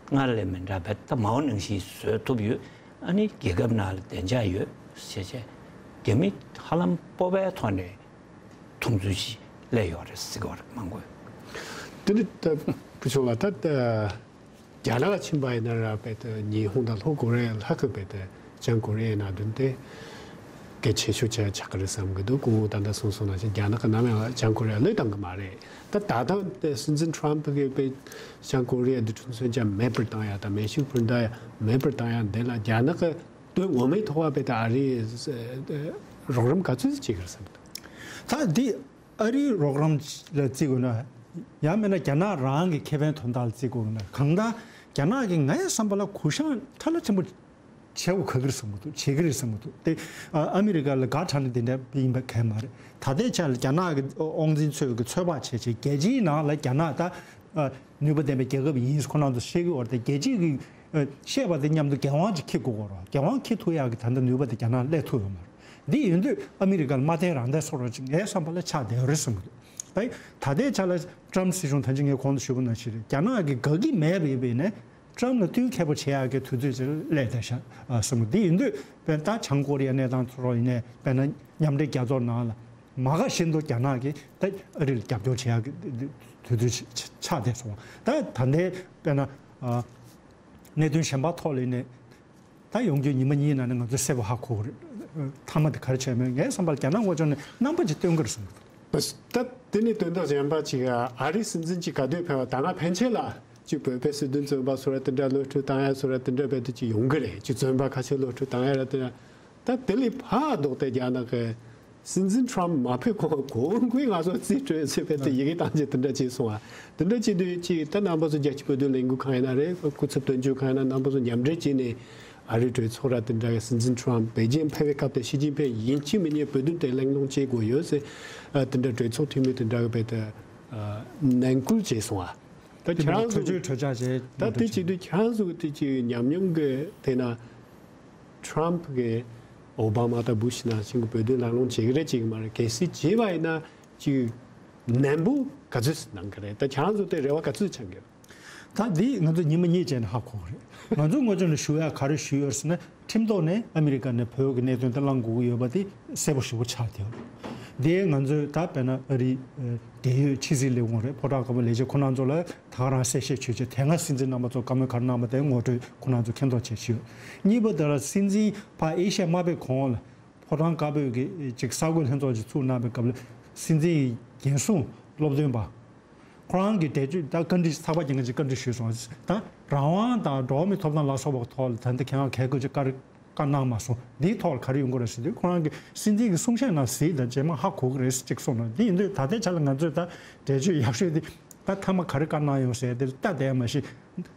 སྔར་ལས་མི་འདྲ་བས་ད་མའོ་ནང་བཞིན་བཟོ་ཐུབ་ཡོད། ཨ་ནི་རྒྱལ་ཁབ་ནང་ལ་བདེ་འཇགས་ཡོད་ཟེར་བྱས། རྒྱ་མི་ཧ་ལམ་སྤོབས་པའི་ཐོག་ནས་མཐོང་ཚུལ་ཞིག་སླེབས་ཡོད་རེད་ཟེར་གྱི་ཡོད་རེད། མང་པོས། དེ་ནི་ད་བུ་ཆུང་ལགས། ད་ད་རྒྱ་ནག་ཕྱིན་པ་ཡིན་ན་ར་བེད་དེ་ཉི་ཧོང་དང་ལྷོ་ཀོ་རི་ཡ་ལྷག་གི་བེད་དེ་བྱང་ཀོ་རི་ཡའི་གནད་དོན་དེ་གལ་ཆེ་ཤོས་ཆགས་ཆགས་ཀྱི་རེད་བསམ་གྱི་འདུག་སྐུ་ངོ་ད་ལྟ་གསུངས་སོང་ནང་བཞིན་རྒྱ་ནག་གིས་ནམ་ཡང་བྱང་ཀོ་རི་ཡ་བློས་བཏང་གི་མ་རེད། ད་ད་ཐེངས་དེ་སྲིད་འཛིན་ཊྲམ་གྱིས་བེད་བྱང་ཀོ་རི་ཡ་འདི་འཁྲུག་མཚོན་ཆ་མེད་པར་བཏང་ཡ་དང་མེ་ཤུགས་འཕུར་མདའ་ཡ་མེད་པར་བཏང་ཡ་འདི་ལ་རྒྱ་ནག་གིས་དོན་ངོ་མའི་ཐོག་བ་བེད་དེ་ཨ་རིས་རོགས་རམ་ག་ཚོད་ཅིག་བྱེད་ཀྱི་རེད་བསམ་གྱི་འདུག་ད་འདི་ཨ་རིའི་རོགས་རམ་ལ་བརྩི་དགོས་ན། ཡང་མིན་ན་རྒྱ་ནག་རང་གི་ཁེ་ཕན་དོན་དག་ལ་བརྩི་དགོས་ན། གང་ལྟར་རྒྱ་ནག་གིས་ངའི་བསམ་པ་ལ་གུ་ཡངས་ཁྲ་ལ་ཆེན་པོ་བྱེད་དགོས་ག་གི་རེད་བསམ་གྱི་འདུག་བྱེད་ཀྱི་རེད་བསམ་གྱི་འདུག་དེ་ཨ་མི་རི་ཀ་ལ་དགའ་དྲགས་ནས་དེ་འདྲ་ཡིན་པ་གང་ཡང་མ་རེད། ད་ལྟའི་ཆ་ལ་རྒྱ་ནག་གི་དབང་འཛིན་ཚོས་ཀྱི་ཚོད་དཔག་བྱས་བྱས་རྒྱལ་སྤྱིའི་ནང་ལ་རྒྱ་ནག་ད་ནུས་པ་ལྡན་པའི་རྒྱལ་ཁབ་ཡིན་ཁོ་རང་ཚོ་བཤད་ཀྱི་ཡོད་རེད་དེ། རྒྱལ་སྤྱིའི་གི་བཤད་པ་དེ་མཉམ་དུ་འགན་དབང་ཅིག་འཁྱེར་དགོས་ཀྱི་རེད། འགན་དབང་འཁྱེར་ཐུབ་ཡག་གི་ད་ལྟ་ནུས་པ་དེ་རྒྱ་ནག་སླེབས་ཐུབ་ཡོད་མ་རེད། འདི་ཡིན་དུས་ཨ་མི་རི་ཀ་ལ་མ་བརྟེན་རང་བརྟེན་བཟོ་འདྲ་ཅིག་ངའི་བསམ་པ་ལ་ཆགས་བསྡད་ཡོད་རེད་བསམ་གྱི་འདུག་ད་ད་ལྟའི་ཆ་ལ་ཊམ་སྲིད་གཞུང་ད་ཅི་ངས་གོང་དུ་ཞུས་པ་ནང་བཞིན་རེད། རྒྱ་ནག་གི་དགའ་གི་མེད་པ་ཡིན་པ་ཡིན་ན་ཊམ་ལ་བསྟུན་མཁས་པོ་བྱེད་ཡག་གི་དུས་ཚོད་ཅིག་སླེབས་བསྡད་ཤག་ཨ་བསམ་གི། འདི་ཡིན་དུས་དཔེར་ན་ད་བྱང་ཀོ་རི་ཡའི་གནས་སྟངས་ཚོ་ཡིན་ནའི་དཔེར་ན་མཉམ་འབྲེལ་རྒྱལ་ཚོགས་ནང་ལ་མ་དགའ་བཞིན་དུ་རྒྱ་ནག་གིས་ད་ཨ་རི་ལ་རྒྱབ་སྐྱོར་བྱེད་ཡག་གི་དུས་ཚོད་ཆགས་བསྡད་སོང་བ། ད་ད་ལྟའི་དཔེར་ན་ཨ་གནད་དོན་གཞན་པ་ཐོག་ལ་ཡིན་ནའི། ད་ཡོང་རྒྱུའི་ཉི་མ་གཉིས་ནང་ནས་ང་ཚོས་གསལ་པོ་ཧ་གོ་གི་རེད། མཐའ་མ་དེ་ག་རེ་བྱས་མེད། ངའི་བསམ་པར་རྒྱ་ནག་དབུས་ཕྱོགས་ནས་རྣམ་པ་ཅིག་སྟོན་གི་རེད་བསམ་གི་འདུག། ད་དེ་ནི་དོན་དག་གཞན་པ་ཅིག་ཨ་རིའི་སྲིད་འཛིན་ཅིག་ག་དུས་ཕེབས་པ། ད་སྔ་ཕན་ཆད་ལ་ཅིག་བོད་པའི་སྲིད་དོན་བཙོན་པ་སོ་ར་དེ་འདྲ་གློད་བཀྲོལ་བཏང་ཡ་སོ་ར་དེ་འདྲ་རྦད་དེ་ཅིག་ཡོང་གི་རེད། ཅིག་བཙོན་པ་ཁ་ཤས་གློད་བཀྲོལ་བཏང་ཡ་ར་དེ་འདྲ། ད་དེ་ལས་ཕར་ལྡོག་སྟེ་རྒྱ་ནག་གི་སྲིད་འཛིན་ཊམ་མ་ཕེབས་གོང་གོང་གོང་ང་ཚོ་རྩིས་སྤྲོད་ཟེར་བས་དེ་ཡི་གེ་བཏང་རྗེས་དེ་འདྲ་བྱས་སོང་ཨ། དེ་འདྲ་བྱེད་དུས་ཅིག་ད་རྣམ་པ་ཚོ་རྒྱལ་སྤྱིའི་བོད་དོན་ལས་འགུལ་ཁང་ཡིན་ན་རེད། སྐུ་ཚབ་དོན་གཅོད་ཁང་ཡིན་ན་རྣམ་པ་ཚོ་མཉམ་འབྲེལ་བྱས་ནས་ཨ་རིའི་གྲོས་ཚོགས་ར་དེ་འདྲ་གི་སྲིད་འཛིན་ཊམ་པེ་ཅིན་ཕེབས་པའི་སྐབས་དེ་ཞི་ཅིན་ཕིང་ཡིན་གཅིག་མིན་གཉིས་བོད་དོན་དེ་གླེང་སློང་བྱེད་དགོས་ཡོད་ཟེར། ཨ་དེ་འདྲ་གྲོས་ཚོགས་འཐུས་མི་དེ་འདྲ་གི་བས་དེ་ནན་སྐུལ་བྱས་སོང་ཨ། ད་ཁྱེད་རང་ཚོ་གྲོས་ཆོད་གྲོས་འཆར་བྱས་ད་དེ་བྱེད་དུས་ཁྱེད་རང་ཚོ་གི་དེ་ཅིག་ཉམས་མྱོང་གི་དེ་ན། ཊམ་གིས་ཨོ་བྷ་མ་དང་བུ་ཤི་ནང་བཞིན་གྱི་བོད་དོན་ལམ་ལྷོང་བྱེད་ཀྱི་རེད་བྱེད་ཀྱི་མ་རེད། གལ་སྲིད་བྱས་པ་ཡིན་ན་ཅིག་ནན་པོ་ག་ཚོད་གནང་གི་རེད། ད་ཁྱེད་རང་ཚོ་དེ་རེ་བ་ག་ཚོད་བཅང་གི་ཡོད། ད་འདི་ང་ཚོ་ཉི་མ་གཉིས་རྗེས་ནས་ཧ་གོ་གི་རེད། ང་ཚོ་ངོས་ཕྱོགས་ནས་ཞུ་ཡ་ག་རེ་ཞུས་ཡོད་ཟེར་ན། ཁྲིམས་ཐོག་ནས་ཨ་མི་རི་ཀ་ནས་བོད་ཀྱི་གནད་དོན་དེ་བླང་དགོས་ཀྱི་ཡོད་པ་དེ་གསལ་པོ་ཞེ་པོ་ཆགས་བསྡད་ཡོད་རེད། དེ་ང་ཚོས་ད་དཔེར་ན་ཨ་རིའི་འབྲེལ་ཡོད་ཕྱི་སྲིད་ལས་ཁུངས་རེད། ཕོ་བྲང་དཀར་པོ་ལས་བྱེད་ཁོ་རང་ཚོ་ལ་ད་ག་རང་གསལ་བཤད་ཞུས་བྱས། དེ་སྔ་སྲིད་འཛིན་རྣམ་པ་ཚོ་བཀའ་མོལ་ག་རེ་གནང་བ་དེ་ངོ་སྤྲོད་ཁོ་རང་ཚོ་མཁྱེན་རྟོགས་བྱས་ཞུས། གཉིས་པ་དེ་ལ་སྲིད་འཛིན་ཕར་ཨེ་ཤ་ཡ་མ་ཕེབས་གོང་ལ་ཕོ་བྲང་དཀར་པོའི་གི་ཅིག་གསར་འགོད་ལྷན་ཚོགས་ཅིག་ཚུགས་གནང་བའི་སྐབས་ལ་སྲིད་འཛིན་ཡི་འགན་སྲུང་སློབ་སྟོན་པ་ཁོ་རང་གི་འགྲེལ་བརྗོད་ད་བཀའ་འདྲི་ཚགས་པར་སྐྱེལ་མཁན་ཅིག་བཀའ་འདྲི་ཞུས་སོང་། ད་རང་དབང་དང་འགྲོ་བ་མིའི་ཐོབ་ཐང་ལ་སོགས་པ་ཐོག་ལ་ད་ལྟ་ཁྱེད་རང་གལ་དགོས་ཅིག་བཀའ་བཀའ་གནང་མ་སོང་། འདིའི་ཐོག་ལ་ག་རེ་ཡོང་གི་རེད་ཟེར་དུས་ཁོ་རང་གི་སྲིད་འཛིན་གྱི་གསུང་བཤད་ནང་གཟིགས་དང་རྗེས་མ་ཧ་གོ་གི་རེད་ཅིག་གསུངས་ནས། འདི་ཡིན་དུས་ད་ལྟའི་ཆ་ལ་ང་ཚོས་ད་འགྲེལ་བརྗོད་ཡག་ཤོས་འདི་ད་མཐའ་མ་ག་རེ་བཀའ་གནང་ཡོང་ཟེར་དེ་ལྟ་བསྡད་མ་གཞི་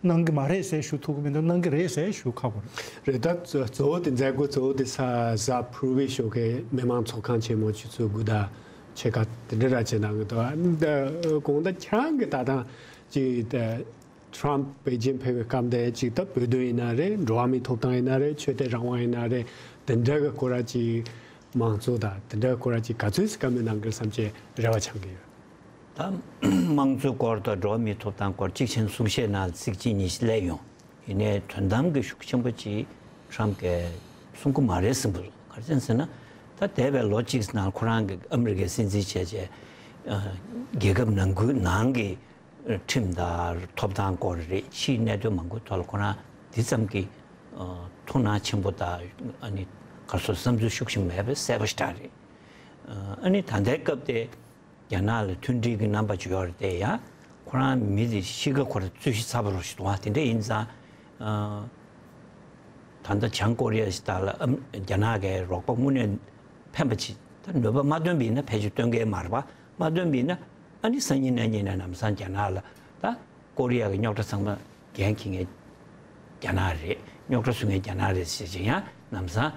གནང་གི་མ་རེད་ཟེར་ཞུ་ཐུབ་ཀྱི་མི་འདུག། གནང་གི་རེད་ཟེར་ཞུ་ཁག་པོ་རེད། རེད། ད་གཙོ་གཙོ་བོ་དེ་མཛད་སྒོ་གཙོ་བོ་དེ་ས་གཟའ་ཕུར་བུའི་ཞོགས་ཀའི་མི་མང་ཚོགས་ཁང་ཆེན་མོ་ཆུ་ཚོད་དགུ་དང་ཕྱེད་ཀ་དེ་འདྲ་ར་བྱས་གནང་གི་འདུག། ཨ་ནི་ད་གོང་ད་ཁྱེད་རང་གི་ད་ཐེངས་ཀྱི་ད། ཊམ་པེ་ཅིན་ཕེབས་པའི་སྐབས་དེ་ཅིག་ད་བོད་དོན་ཡིན་ན་རེད། འགྲོ་བ་མིའི་ཐོབ་ཐང་ཡིན་ན་རེད། ཆོས་དད་རང་དབང་ཡིན་ན་རེད། དེ་འདྲ་གི་སྐོར་ལ་ཅིག་མང་གཙོ་དང་དེ་འདྲ་གི་སྐོར་ལ་ཅིག་ག་ཚོད་ཅིག་བཀའ་མོལ་གནང་གི་རེད་བསམ་བྱས་རེ་བ་འཆང་གི་ཡོད། ད་དམངས་གཙོའི་སྐོར་དང་འགྲོ་བ་མིའི་ཐོབ་ཐང་སྐོར་གཅིག་བྱས་ན་གསུང་བཤད་ནང་ཚིག་གཅིག་གཉིས་ཤིག་སླེབས་ཡོང་། ཡིན་ནའི་དོན་དམ་གྱི་ཤུགས་ཆེན་པོ་ཅིག་ཊམ་གིས་གསུང་གི་མ་རེད་བསམ་གི་འདུག། ག་རེ་ཟེར་ན་ད་འདས་པའི་ལོ་གཅིག་ནང་ཁོ་རང་གི་ཨ་མི་རི་ཀའི་སྲིད་འཛིན་བྱས་བྱས་རྒྱལ་ཁབ་ནང་ཁུལ་ནང་གི་ཁྲིམས་དང་ཐོབ་ཐང་སྐོར་རེད། ཕྱིའི་གནད་དོན་མང་པོའི་ཐོག་ལ་ཁོ་རང་འདི་ཙམ་གྱི་ཐུགས་སྣང་ཆེན་པོ་དང་ཨ་ནི་ག་སོ་བསམ་ཚུལ་ཤུགས་ཆེན་མེད་པ་གསལ་པོ་ཞེ་དྲག་རེད། ཨ་ནི་ད་ལྟའི་སྐབས་དེ་རྒྱ་ནག་ལ་མཐུན་སྒྲིལ་གྱི་རྣམ་པ་ཅིག་ཡོད་རེད་དེ། ཡང་ཁོ་རང་མི་དེ་གཤིས་ཀ་ཁོ་རང་རྩོད་གཞི་ཚ་པོ་རུ་ཞིག་འདུག་བ། དེ་འདྲ་ཡིན་ཙང་ད་ལྟ་བྱང་ཀོ་རི་ཡ་ཞིག་དག་ལ་ཨམ་རྒྱ་ནག་གི་རོགས་པ་དངོས་གནས་ཕན་པ་ཅིག་ད་ནུས་པ་མ་བཏོན་པ་ཡིན་ན་ཕལ་ཆེར་བཏོན་གི་མ་རེད་པ། མ་བཏོན་པ་ཡིན་ན་ཨ་ནི་སང་ཉིན་གནངས་ཉིན་ནས་ལམ་སང་རྒྱ་ནག་ལ་ད་ཀོ་རི་ཡ་གི་རྙོག་དྲ་ཚང་མ་འགན་འཁྱེར་མཁན་རྒྱ་ནག་རེད། རྙོག་དྲ་བཟོ་མཁན་རྒྱ་ནག་རེད་ཟེར་བྱས་ཡང་ལམ་སང་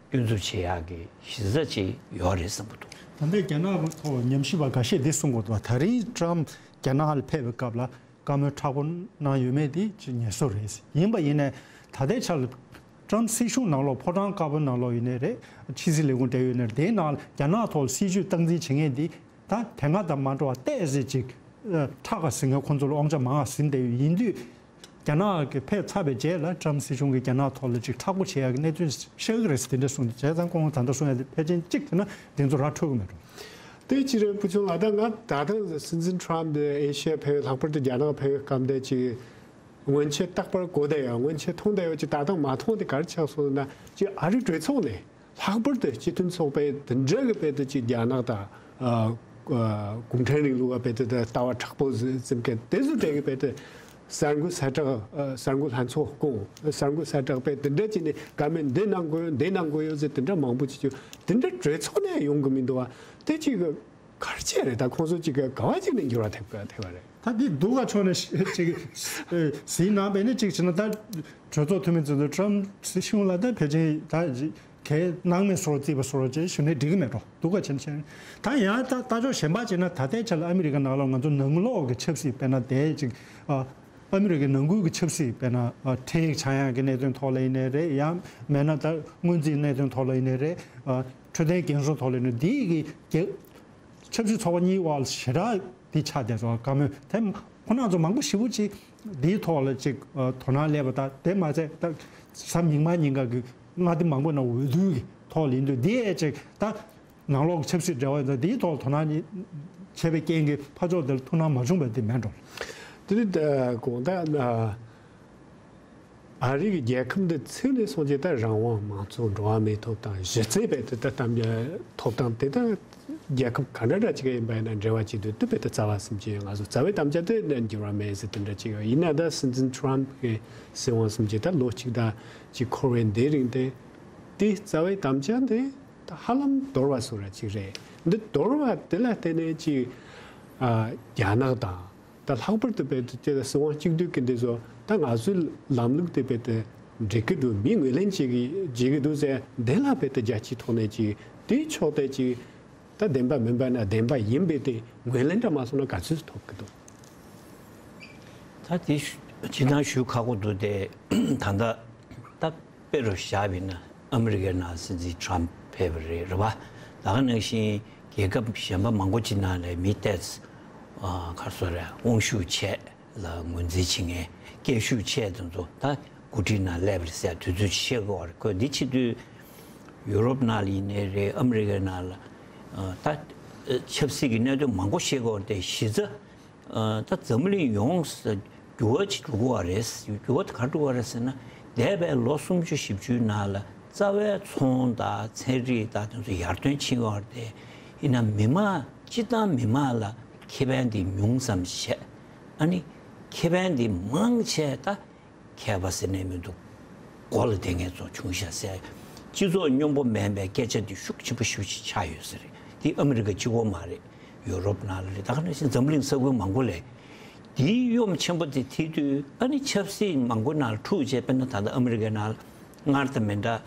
སྐྱོན་འཛུགས་བྱེད་ཡག་གི་གཞི་རྩ་ཅིག་ཡོད་རེད་བསམ་གྱི་འདུག། ད་ལྟའི་རྒྱ་ནག་གི་ཐོག་ཉམས་ཞིབ་པ་འགའ་ཤས་འདི་གསུང་གི་འདུག། ད་རིང་ཊམ་རྒྱ་ནག་ལ་ཕེབས་པའི་སྐབས་ལ་བཀའ་མོལ་མཁྲེགས་པོ་གནང་ཡོད་མེད་དེ་ཅིག་ངེས་སོ་རེད། ཡིན་པ་ཡིན་ནའི་ད་ལྟའི་ཆར་ལ་ཊམ་སྲིད་གཞུང་ནང་ལོགས་ཕོ་བྲང་དཀར་པོའི་ནང་ལོགས་ཡིན་ནའི་རེད། ཕྱི་སྲིད་ལས་ཁུངས་འབྲེལ་ཡོད་ནས་དེའི་ནང་ལ་རྒྱ་ནག་ཐོག་ལ་སྲིད་ཇུས་སྟངས་འཛིན་བྱེད་མཁན་འདི་ད་དེ་སྔ་དང་མ་འདྲ་བ་ཏོག་ཙམ་ཅིག་ཁྲག་ག་ཟིན་མཁན་ཁོང་ཚོ་ལ་དབང་ཆ་མང་བ་ཟིན་བསྡད་ཡོད། ཡིན་དུས་རྒྱ་ནག་གི་ཕེབས་ཚར་བའི་རྗེས་ལ་ཊམ་སྲིད་གཞུང་གིས་རྒྱ་ནག་ཐོག་ལ་ཅིག་མཁྲེགས་པོ་བྱེད་ཡག་གི་གནད་དོན་ཤར་གི་རེད་ཟེར་དེ་འདྲ་གསུངས་ཏེ། བྱས་ཙང་ཁོང་ད་ལྟ་གསུང་ཡག་དེ་ཕལ་ཆེར་གཅིག་བྱས་ན་དེ་ཚོ་ར་འཕྲོད་གི་མེད་འགྲོ། དེ་ཅི་རེད་བུ་ཆུང་ལགས། ད་ང་ད་ཐེངས་སྲིད་འཛིན་ཊམ་དེ་ཨེ་ཤི་ཡ་ཕེབས། ལྷག་པར་དུ་རྒྱ་ནག་ཕེབས་སྐབས་དེ་ཅིག་སྔོན་ཆད་རྟག་པར་གོ་བསྡད་ཡོད། སྔོན་ཆད་མཐོང་བསྡད་ཡོད་ཅིག་ད་ཐེངས་མ་མཐོང་དེ་ག་རེ་ཆགས་སོང་ན། ཅིག་ཨ་རི་གྲོས་ཚོགས་ནས་ལྷག་པར་དུ་སྤྱི་མཐུན་ཚོགས་པའི་དེ་འདྲ་གི་དཔེ་དེ་ཅིག་རྒྱ་ནག་དང་ཨ་ཨ་གུང་ཁྲན་རིང་ལུགས་ཀྱི་དཔེ་དེ་དང་ལྟ་བ་མཁྲེགས་པོ་ཟིན་མཁན་དེ་ཚོ་དེ་གི་དཔེ་དེ་གསར་འགོད་གསལ་བསྒྲགས་ཨ་གསར་འགོད་ལྷན་ཚོགས་སྐོང་། གསར་འགོད་གསལ་བསྒྲགས་དཔེ་དེ་འདྲ་ཅིག་ནས་བཀའ་མོལ་འདི་གནང་དགོས་ཡོད། འདི་གནང་དགོས་ཡོད་ཟེར་དེ་འདྲ་མང་པོ་ཅིག་བྱུང་། དེ་འདྲ་གྲོས་ཚོགས་ནས་ཡོང་གི་མི་འདུག་བ། དེ་ཅིག་ག་རེ་བྱས་རེད། ད་ཁོང་ཚོ་ཅིག་ག་བ་ཅིག་ནས་འགྱུར་བ་ཐེབས་ཐེབས་པ་རེད། ད་འདི་སྡུག་ག་ཕྱོགས་ནས་ཅིག་ཟིན་ནང་བས་ནི་ཅིག་བྱས་ན། ད་གྲོས་ཚོགས་འཐུས་མི་ཚོས་ཊམ་སྲིད་གཞུང་ལ་ད་ཕལ་ཆེར་ད་གལ་གནང་མེད་བཟོ་རྩིས་པ་བཟོ་ཅིག་ཞུ་ནས་འགྲིག་གི་མེད་འགྲོ། སྡུག་ག་བྱས་ནས་བྱས་ནས། ད་ཡང་ད་ལྟ་ཕྱོགས་གཞན་པ་བྱས་ན་ད་ལྟའི་ཆ་ལ་ཨ་མི་རི་ཀ་ནང་ལ་ང་ཚོ་ནང་ལོགས་ཀྱི་ཆབ་སྲིད་དཔེར་ན་དེ་ཅིག་ཨ་ཨ་མི་རི་ཀའི་ནང་ཁུལ་གྱི་ཆབ་སྲིད་དཔེར་ན་ཨ་འཕྲིན་ཡིག་ཆག་ཡག་གི་གནད་དོན་ཐོག་ལ་ཡིན་ནའི་རེད། ཡང་མེད་ན་ད་སྔོན་རྩིས་གནད་དོན་ཐོག་ལ་ཡིན་ནའི་རེད། ཨ་འཕྲོད་བསྟེན་འགན་སྲུང་ཐོག་ལ་ཡིན་ནའི་འདི་གི་རྒྱལ་ ཆབ་སྲིད་ཚོགས་པ་གཉིས་བར་ཞེ་དྲག་འདི་ཆགས་བསྡད་སོང་། བཀའ་མོལ་དེ་ཁོ་རང་ཚོ་མང་པོ་ཞེ་པོ་ཅིག་འདིའི་ཐོག་ལ་ཅིག་དོ་སྣང་སླེབས་པ་དང་། དེ་མ་ཚད་ད་གཟའ་མིག་དམར་ཉིན་ག་གི་མངའ་སྡེ་མང་པོ་ནང་འོས་བསྡུ་གི་ཐོག་ལ་ཡིན་དུས། འདི་ཡས་ཅིག་ད་ནང་ལོགས་ཀྱི་ཆབ་སྲིད་འབྲེལ་བ་ཡིན་ཙང་། འདིའི་ཐོག་ལ་དོ་སྣང་བྱས་པའི་རྐྱེན་གྱིས་ཕར་ཕྱོགས་དེ་ལ་ཐུགས་སྣང་མ་བྱུང་བ་དེ་མེད་འགྲོ། དེ་ནི་ད་དགོངས་དག་ཨ་རི་གི་རྒྱལ་ཁབ་འདི་ཚུགས་ནས་སོང་རྗེས་ད་རང་དབང་། མང་གཙོ། འགྲོ་བ་མིའི་ཐོབ་ཐང་། གཞི་རྩའི་བས་དེ་ད་གཏམ་རྒྱུད་ཐོབ་ཐང་དེ་ད་རྒྱལ་ཁབ་ག་འདྲ་འདྲ་ཅིག་ཡིན་པ་ཡིན་ན་འབྲེལ་བ་བྱེད་དུས་དེ་བས་ད་རྩ་བ་ཟིན་གྱི། ང་ཚོ་རྩ་བའི་དམ་བཅའ་དེ་འགྱུར་བ་མེད་ཟེར་དེ་འདྲ་ཅིག་ཡོད། ཡིན་ན་ད་སྲིད་འཛིན་ཊམ་གི་སྲིད་དབང་ཟིན་གྱི་ད་ལོ་གཅིག་ད་ཅིག་འཁོར་བའི་འདི་རིང་དེ་དེ་རྩ་བའི་དམ་བཅའ་དེ་ད་ཧ་ལམ་དོར་བ་བཟོ་འདྲ་ཅིག་རེད། འདི་དོར་བ་དེ་ལ་བརྟེན་ནས་ཅིག་ཨ་རྒྱ་ནག་དང་། ད་ལྷག་པར་དུ་བས་དེ་སྲིད་དབང་གཅིག་སྡུད་ཀྱི་འདི་ཚོ་ད་ང་ཚོའི་ལམ་ལུགས་དེ་བས་དེ་འགྲིག་གི་འདུག་མིས་ངོས་ལེན་བྱེད་ཀྱི་བྱེད་ཀྱི་འདུག་ཟེར། དེ་ལ་བས་དེ་རྒྱལ་སྤྱིའི་ཐོག་ནས་ཅིག་དེའི་ཕྱོགས་དེ་ཅིག་ད་བདེན་པ་མིན་པ་ན་བདེན་པ་ཡིན་པའི་དེ་ངོས་ལེན་འདྲ་མ་སོང་ན་ག་ཚོད་ཐོབ་ཀྱི་འདུག་ད་དེ་ཞུ་སྤྱིར་བཏང་ཞུ་ཁག་པོ་འདུག་སྟེ། ད་ལྟ་ད་དཔེ་རུ་བཞག་པ་ཡིན་ན། ཨ་མི་རི་ཀའི་ནང་སྲིད་འཛིན་ཊམ་ཕེབས་པ་རེད། རེད་པ། ད་ག་ནང་བཞིན་རྒྱལ་ཁབ་གཞན་པ་མང་པོ་ཅིག་ནང་ལ་མི་ཏོག་ཙམ་ག་རེ་ཟེར་རེད། དབང་ཤུགས་ཆེ་ལ་ངོས་འཛིན་བྱེད་མཁན། སྐད་ཤུགས་ཆེ་དེ་ཚོ་ད་འགོ་ཁྲིད་ནང་སླེབས་རེད་ཟེར་དུས་ཚོད་བཤད་དགོས་པ་རེད། ཁོས་འདི་བྱེད་དུས་ཡུ་རོབ་ནང་ལ་ཡིན་ནའི་རེད། ཨ་མི་རི་ཀའི་ནང་ལ་ད་ཆབ་སྲིད་ཀྱི་གནད་དོན་མང་པོ་བཤད་དགོས་པ་རེད་དེ། གཞི་རྩ་ད་འཛམ་བུ་གླིང་ཡོངས་སུ་འགྱུར་བ་ཅིག་འགྲོ་གི་ཡོད་རེད། འགྱུར་བ་དེ་ག་རེ་འགྲོ་གི་ཡོད་རེད་ཟེར་ན། འདས་པའི་ལོ་སུམ་ཅུ་བཞི་བཅུའི་ནང་ལ་རྩ་བའི་ཚོང་དང་ཚན་རིག་དང་དེ་ཚོ་ཡར་ཐོན་ཕྱིན་ཡོད་རེད་དེ། ཡིན་ན་མི་མང་སྤྱིར་བཏང་མི་མང་ལ་ཁེ་ཕན་དེ་ཉུང་ཙམ་བྱས། ཨ་ནི་ཁེ་ཕན་དེ་མང་ཆེ་ད་མཁས་པ་ཟེར་ནས་མི་འདུག་མགོ་ལ་བསྡད་མཁན་ཚོ་བྱུང་ཤག་ཟེར། སྤྱི་ཚོགས་སྙོམས་པོ་མེད་པའི་སྐད་ཆ་དེ་ཤུགས་ཆེན་པོ་ཞེ་པོ་ཅིག་ཆགས་ཡོད་ས་རེད། དེ་ཨ་མི་རི་ཀ་གཅིག་པོ་མ་རེད། ཡུ་རོབ་ནང་ལ་རེད། ད་ག་ནང་བཞིན་འཛམ་གླིང་ས་ཁུལ་མང་པོ་ལ་དེའི་གཡོ་འགུལ་ཆེན་པོ་དེ་ཐེབས་དུས། ཨ་ནི་ཆབ་སྲིད་མང་པོ་ནང་ལ་འཁྲུག་བྱས། དཔེར་ན་ད་ལྟ་ཨ་མི་རི་ཀའི་ནང་ལ་སྔར་དང་མི་འདྲ།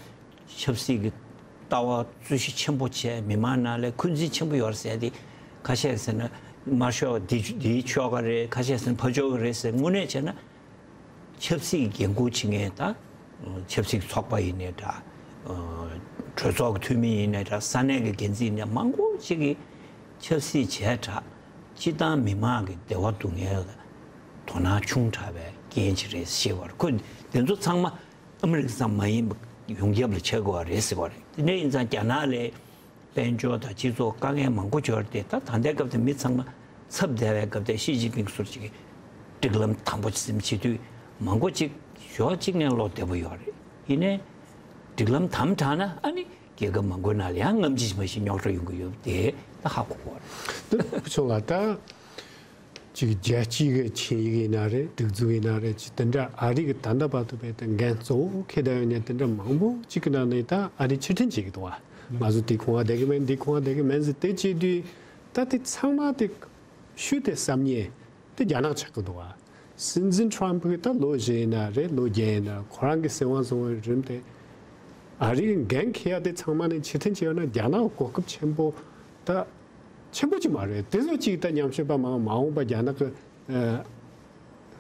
ཆབ་སྲིད་ཀྱི་ལྟ་བ་རྩོད་གཞི་ཆེན་པོ་བྱས། མི་མང་ནང་ལ་འཁོན་འཛིན་ཆེན་པོ་ཡོད་རེད་ཟེར་དེ། ཁ་ཤས་ཟེར་ན་དམར་ཤོག་འདི་འདིའི་ཕྱོགས་ཀ་རེད། ཁ་ཤས་ཟེར་ན་ཕར་ཕྱོགས་ཀ་རེད་ཟེར། དངོས་གནས་བྱས་ན་ཆབ་སྲིད་འགན་འཁུར་བྱེད་མཁན་དང་། ཆབ་སྲིད་ཚོགས་པ་ཡིན་ནའི་འདྲ། གྲོས་ཚོགས་ཀྱི་འཐུས་མི་ཡིན་ནའི་འདྲ། ས་གནས་ཀྱི་འགན་འཛིན་ཡིན་ནའི་མང་པོ་ཅིག་གིས་ཆབ་སྲིད་བྱས་དྲགས། སྤྱིར་བཏང་མི་མང་གི་བདེ་བ་སྡུག་བསྔལ་ལ་དོ་སྣང་ཆུང་དྲགས་པའི་རྐྱེན་ཅིག་རེད་ཤེས་པ་རེད། ཁོས་དེ་ཚོ་ཚང་མ་ཨ་མི་རི་ཀ་ཙམ་མ་ཡིན་པ་ཡོངས་ཁྱབ་ལ་བྱེད་དགོས་པ་རེད་ཟེར་བ་རེད། དེ་འདྲ་ཡིན་ཙང་རྒྱ་ནག་ལ་དཔལ་འབྱོར་དང་སྤྱི་ཚོགས་དཀའ་ངལ་མང་པོ་འབྱོར་ཏེ། ད་ད་ལྟའི་སྐབས་དེ་མི་ཚང་མ་འཚབ་བསྡད་པའི་སྐབས་དེ། ཞི་ཅིན་ཕིང་ཟུར་ཅིག་གིས་སྒྲིག་ལམ་དམ་པོ་ཅིག་འཛིན་བྱེད་དུས། མང་པོ་ཅིག་ཞོགས་གཅིག་ནས་བློ་བདེ་པོ་ཡོད་རེད། ཡིན་ནའི་སྒྲིག་ལམ་དམ་དྲགས་ན། ཨ་ནི་རྒྱལ་ཁབ་མང་པོའི་ནང་ལ་ཡང་སྔ་ཕྱི་མ་ཞིག་རྙོག་དྲ་ཡོང་གི་ཡོད་དེ་ད་ཧ་གོ་གོ་རེད། དེ་ཕྱོགས་ལ་ད། ཅིག་རྒྱལ་སྤྱིའི་གི་ཆིངས་ཡིག་ཡིན་ན་རེད། སྒྲིག་འཛུགས་ཡིན་ན་རེད། ཅིག་དེ་འདྲ་ཨ་རི་གི་ད་ལྟ་བར་དུ་བས་དེ་འགན་གཙོ་བོ་འཁྱེར་བསྡད་ཡོད་མཁན་དེ་འདྲ་མང་པོ་ཅིག་གི་ནང་ནས་ད་ཨ་རི་ཕྱིར་འཐེན་བྱེད་ཀྱི་འདུག་བ། ང་ཚོ་དེ་ཁོ་ན་བསྡད་ཀྱི་མིན། དེ་ཁོ་ན་བསྡད་ཀྱི་མིན་ཟེར་དེ་བྱེད་དུས། ད་དེ་ཚང་མ་དེ་ཤུལ་དེ་བསམ་ཉེས་དེ་རྒྱ་ནག་ཆགས་ཀྱི་འདུག་བ། སྲིད་འཛིན་ཊམ་གྱིས་ད་ལོ་བཞི་ཡིན་ན་རེད། ལོ་བརྒྱད་ཡིན་ན། ཁོ་རང་གི་སྲིད་དབང་བཟུང་བའི་རིང་དེ་ཨ་རི་གི་འགན་འཁྱེར་ཡ་དེ་ཚང་མ་ནས་ཕྱིར་འཐེན་བྱས་ཡོད་ན། རྒྱ་ནག་གོ་སྐབས་ཆེན་པོ་ད། ཆེན་པོ་ཅིག་མ་རེད། དེ་ཚོ་ཅིག་ད་ཉམས་ཞིབ་པ་མང་མ་འོངས་པ་རྒྱ་ནག་གི་ཨ་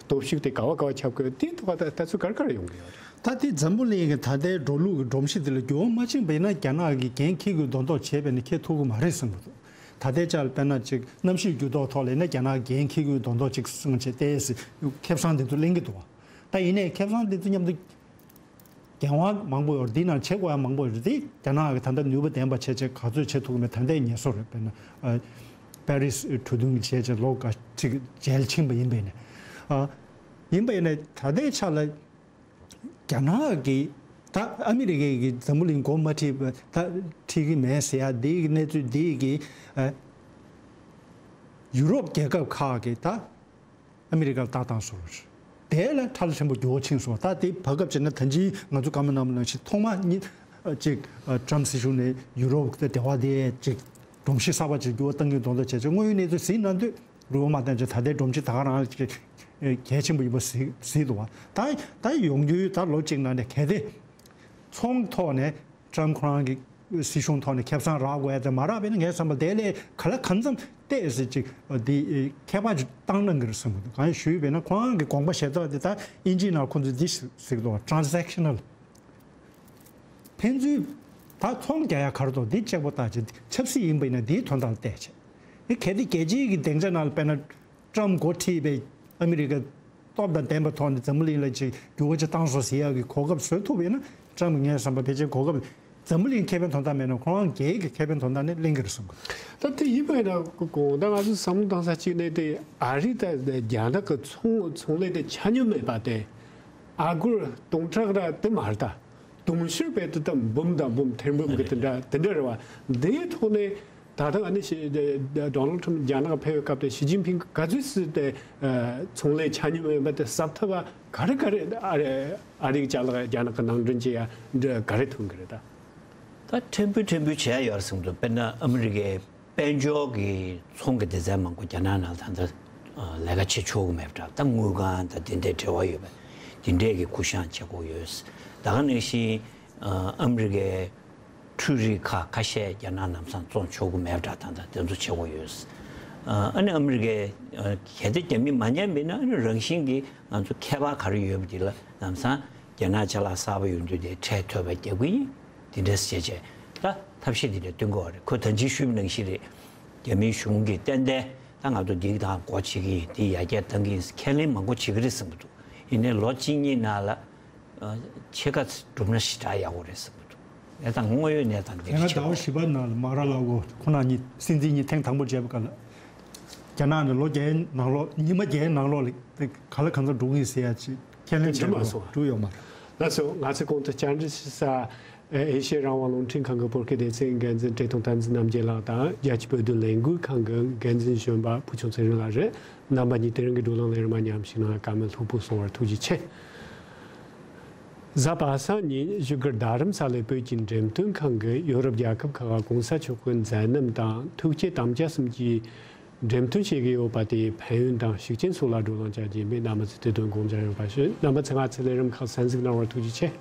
སྟོབས་ཤུགས་དེ་ག་བ་ག་བ་ཁྱབ་དགོས་དེའི་ཐོག་ད་ལྟ་ཚུལ་ག་རེ་ག་རེ་ཡོང་གི་ཡོད་རེད། ད་དེ་འཛམ་བུ་གླིང་གི་ད་ལྟའི་འགྲོ་ལུགས་ཀྱི་སྒྲོམ་གཞི་དེ་ལ་འགྱུར་བ་མ་ཕྱིན་པ་ཡིན་ན། རྒྱ་ནག་གིས་འགན་འཁྱེར་དགོས་མདོག་མདོག་བྱས་པས་ན་འཁྱེར་ཐུབ་ཀྱི་མ་རེད་བསམ་གྱི་འདུག་ད་ལྟའི་ཆར་ལ་དཔེར་ན་ཅིག་གནམ་གཤིས་འགྱུར་ལྡོག་ཐོག་ལ་ཡིན་ན་རྒྱ་ནག་གིས་འགན་འཁྱེར་དགོས་མདོག་མདོག་ཅིག་གསུངས་བྱས་ཏེ། ཁེ་བཟང་དེ་ཚོ་ལེན་གྱི་འདུག་བ། ད་ཡིན་ནའི་ཁེ་བཟང་དེ་ཚོ་མཉམ་དུ། འགན་དབང་མང་པོ་ཡོད་རེད། འདི་ནང་བྱེད་དགོས་ཡ་མང་པོ་ཡོད་རེད། དེ་རྒྱ་ནག་གི་ད་ལྟ་ནུས་པ་ལྡན་པ་བྱས་བྱས་ག་ཚོད་བྱེད་ཐུབ་ཀྱི་མེད། ད་ལྟའི་ངེས་སོ་རེད། དཔེར་ན་ཨ་པེ་རི་སི་གྲོས་མཐུན་བྱས་བྱས་ལོ་འགའ་ཅིག་མཇལ་ཕྱིན་པ་ཡིན་པས་ནས། ཨ་ཡིན་པས་ནས་ད་ལྟའི་ཆ་ལ་རྒྱ་ནག་གིས་ད་ཨ་མི་རི་ཀས་ཀྱིས་འཛམ་བུ་གླིང་འགོ་མ་ཁྲིད་པ་ད་ཁྲིད་ཀྱི་མེད་ཟེར་ཡ་འདི་གི་གནས་ཚུལ་འདི་གིས་ཨ་ཡུ་རོབ་རྒྱལ་ཁབ་ཁག་གིས་ད། ཨ་མི་རི་ཀར་ལྟ་སྟངས་བཟོ་རེད། དེ་ལ་ཁྲ་ལ་ཧྲིན་པོ་འགྱུར་བ་ཕྱིན་སོང་། ད་དེ་བར་སྐབས་བྱས་ན་ད་ཅི་ང་ཚོ་བཀའ་མོལ་གནང་བ་ནང་བཞིན་ཐོག་མ་ཉིད་ཅིག་ཊམ་སྲིད་གཞུང་ནས་ཡུ་རོབ་ཀྱི་འབྲེལ་བ་དེ་ཅིག་སྒྲོམ་གཞི་གསར་པ་ཅིག་འགྱུར་བ་གཏང་གི་འདུག་མདོག་བྱས་ཅིག་དངོས་ཡོད་གནས་ཚུལ་གཟིགས་གནང་དུས་རུ་བ་མ་བཏང་ཅིག་ད་ལྟའི་སྒྲོམ་གཞི་ད་ག་རང་ཅིག་གལ་ཆེན་པོ་ཡིན་པ་གཟིགས་གཟིགས་འདུག་བ། ད་ད་ཡོང་རྒྱུའི་ད་ལོ་གཅིག་ནང་ནས་གལ་ཏེ་ཚོང་ཐོག་ནས། ཊམ་ཁོ་རང་གི་སྲིད་གཞུང་ཐོག་ནས་ཁེ་བཟང་རག་དགོས་ཡ་དེ་མ་རག་པས་ན། ངའི་བསམ་པར་དེ་ལས་ག་ལ་གང་འཚམ་ཏོག་ཙམ་ཅིག་འདི་ཁྱད་པར་ཅིག་བཏང་གནང་གི་རེད་བསམ་གི་འདུག་གང་ཞུས་པས་ན་ཁོ་རང་གི་དགོངས་པ་བཞེས་ཐབས་དེ་ད་དབྱིན་ཇིའི་ནང་ཁོ་ཚོས་འདི་ཟེར་གི་འདུག་ཊ་རན་སེག་ཤ་ནལ། ཕན་ཚུན་ད་ཚོང་རྒྱག་ཡ་ག་རེ་འདུག་འདི་གཅིག་པོ་བལྟས་བྱས། ཆབ་སྲིད་ཡིན་པ་ཡིན་ན་འདིའི་དོན་དག་ལ་བལྟས་བྱས། དེ་གལ་ཏེ་རྒྱལ་སྤྱིའི་གི་སྡིངས་ཆ་ནང་ལ་དཔེར་ན་ཀྲམ་འགོ་ཁྲིད་པའི་ཨ་མི་རི་ཀ་སྟོབས་དང་ལྡན་པའི་ཐོག་ནས་འཛམ་བུ་གླིང་ལ་ཅིག་འགྱུར་བ་ཅིག་བཏང་སོང་ཟེར་ཡག་གི་གོ་སྐབས་བཟོ་ཐུབ་པ་ཡིན་ན། ཀྲམ་ངས་བསམ་པ་ཕལ་ཆེར་གོ་སྐབས་འཛམ་བུ་གླིང་ཁེ་ཕན་དོན་དག་མེད་ན་ཁོ་རང་སྒེར་གྱི་ཁེ་ཕན་དོན་དག་ནས་ལེན་གྱི་རེད་བསམ་གི། ད་དེ་ཡིན་པ་ཡིན་ན་གོང་ད་ང་ཚོས་བསམ་བློ་བཏང་ས་གཅིག་ནས་དེ་ཨ་རི་དང་རྒྱ་ནག་གི་ཚོང་ཚོང་ལས་དེ་ཆ་སྙོམས་མེད་པ་དེ་ཨ་སྒོར་སྟོང་ཕྲག་ར་དེ་མ་རེད་ད། དུང་ཕྱུར་བས་དུ་དམ་འབུམ་དང་འབུམ་ཐེར་འབུམ་གྱི་དེ་འདྲ་དེ་འདྲ་རེད་བ། འདིའི་ཐོག་ནས་ད་ལྟ་ཨ་ནི་ཤི་ཌོ་ནལ་ཁྲམ་རྒྱ་ནག་ཕེབས་པའི་སྐབས་དེ་ཞི་ཅིན་ཕིང་ག་ཚོད་སྲིད་དེ་ཚོང་ལས་ཆ་སྙོམས་ཡོད་པ་དེ་གསབ་ཐུབ་པ་ག་རེ་ག་རེ་ཨ་རི་ཨ་རི་གི་ཅ་ལག་རྒྱ་ནག་གི་ནང་འདྲེན་བྱེད་ཡ་འདྲ་ག་རེ་ཐོན་གི་རེད་ད། ད་ཕྲན་བུ་ཕྲན་བུ་བྱས་ཡོད་རེད་གསུངས་འདུག་དཔེར་ན་ཨ་མི་རི་ཀའི་དཔལ་འབྱོར་གྱི་ཚོང་གི་སྡེ་ཚན་མང་པོ་རྒྱ་ནག་ནང་ད་ལྟ་ལས་ཀ་བྱེད་ཆོག་གི་མེད་པ་འདྲ། ད་དངུལ་ཁང་དང་དེ་འདྲའི་འབྲེལ་བ་ཡོད་པ་དེ་འདྲས་ཀྱི་སྐུ་བཞེངས་བྱེད་དགོས་ཡོད། ད་ག་ནང་བཞིན་ཨ་མི་རི་ཀའི་འཕྲུལ་རིག་ཁག་ཁ་ཤས་རྒྱ་ནག་ལམ་སང་བཙོང་ཆོག་གི་མེད་པ་འདྲ། ད་ལྟ་དེ་ཚོ་བྱེད་དགོས་ཡོད། ཨ་ནི་ཨ་མི་རི་ཀའི་གལ་ཏེ་རྒྱ་མི་མ་ཉར་མིན་ན་ཨ་ནི་རང་བཞིན་གྱིས་ང་ཚོ་ཁྱད་པར་ག་རེ་ཡོད་པ་དེ་ལ་ལམ་སང་རྒྱ་ནག་ཅ་ལག་གསར་པ་ཡོང་དུས་དེ་ཁྲལ་ཐོབ་པ་རྒྱག་གི་ཡིན། དེ་འདྲས་བྱས་བྱས་ད་ཐབས་ཤེས་དེ་འདྲ་བཏོན་དགོས་པ་རེད། ཁོས་ད་ཅི་ཞུས་པ་ནང་བཞིན་རེད། རྒྱ་མིའི་གཞུང་གིས་ཏན་ཏན་ད་ང་ཚོ་འདི་དང་སྒོ་ཕྱེ་གི་ཡིན། འདི་ཡར་རྒྱས་གཏང་གི་ཡིན་ཁས་ལེན་མང་པོ་བྱེད་ཀྱི་རེད་བསམ་གྱི་འདུག་ཡིན་ནའི་ལོ་གཅིག་གཉིས་ནང་ལ་ཕྱེད་ཀ་གྲུབ་ན་ཞེ་དྲག་ཡག་པོ་རེད་བསམ་གྱི་འདུག་ངས་ད་དངོས་ཡོད་གནས་སྟངས་འདི་ཡང་ན་ཟླ་བ་བཞི་པ་ནང་ལ་མ་ར་ལག་འོ་ཁོ་ན་གཉིས་སྲིད་འཛིན་གཉིས་ཐེངས་དང་པོ་མཇལ་བའི་སྐབས་ལ་རྒྱ་ནག་ནས་ལོ་བརྒྱད་ནང་ལོགས་ཉི་མ་བརྒྱད་ནང་ལོགས་ལ་ག་ལ་གང་འཚམ་འགྲོ་གི་ཡིན་ཟེར་ཡ་ཅིག་ཁས་ལེན་བྱས་མ་སོང་། འགྲོ་ཡོད་མ་རེད། ལགས་སོ། ང་ཚོས་གོང་དུ་བཅར་འདྲི་ཞུ་ས་ཨེ་ཤེ་ཡ་རང་དབང་རླུང་འཕྲིན་ཁང་གི་བོད་སྐད་སྡེ་ཚན་འགན་འཛིན་བཀྲས་མཐོང་བསྟན་འཛིན་རྣམ་རྒྱལ་ལགས་དང་རྒྱལ་སྤྱིའི་བོད་དོན་ལས་འགུལ་ཁང་གི་འགན་འཛིན་གཞོན་པ་ཕུར་ཆུང་ཚེ་རིང་ལགས་རེད། རྣམ་པ་གཉིས་དེ་རིང་གི་བགྲོ་གླེང་ལས་རིམ་མཉམ་ཞུགས་གནང་བར་བཀའ་མོལ་ལྷུག་པོ་གསུང་བར་ཐུགས་རྗེ་ཆེ། གཟའ་པ་སངས་ཉིན་བཞུགས་སྒར་རྡ་རམ་ས་ལའི་བོད་ཀྱི་འགྲེམས་སྟོན་ཁང་གིས་ཡོ་རོབ་རྒྱལ་ཁབ་ཁག་གི་གོང་ས་མཆོག་གི་མཛད་རྣམ་དང་ཐུགས་བསྐྱེད་དམ་བཅའ་གསུམ་གྱི་འགྲེམས་སྟོན་བྱེད་ཀྱི་ཡོད་པ་དེའི་ཕན་ཡོན་དང་ཤུགས་རྐྱེན་སོགས་ལ་བགྲོ་གླེང་བྱ་རྒྱུ་ཡིན་པས་རྣམ་པ་ཚོས་དེ་དོན་དགོངས་འཇགས་ཡོད་པ་ཞུ། རྣམ་པ་ཚོས་ང་ཚོའི་ལས་རིམ་ཁག་གསན་གཟིགས་གནང་བར་ཐུགས་རྗེ་ཆེ།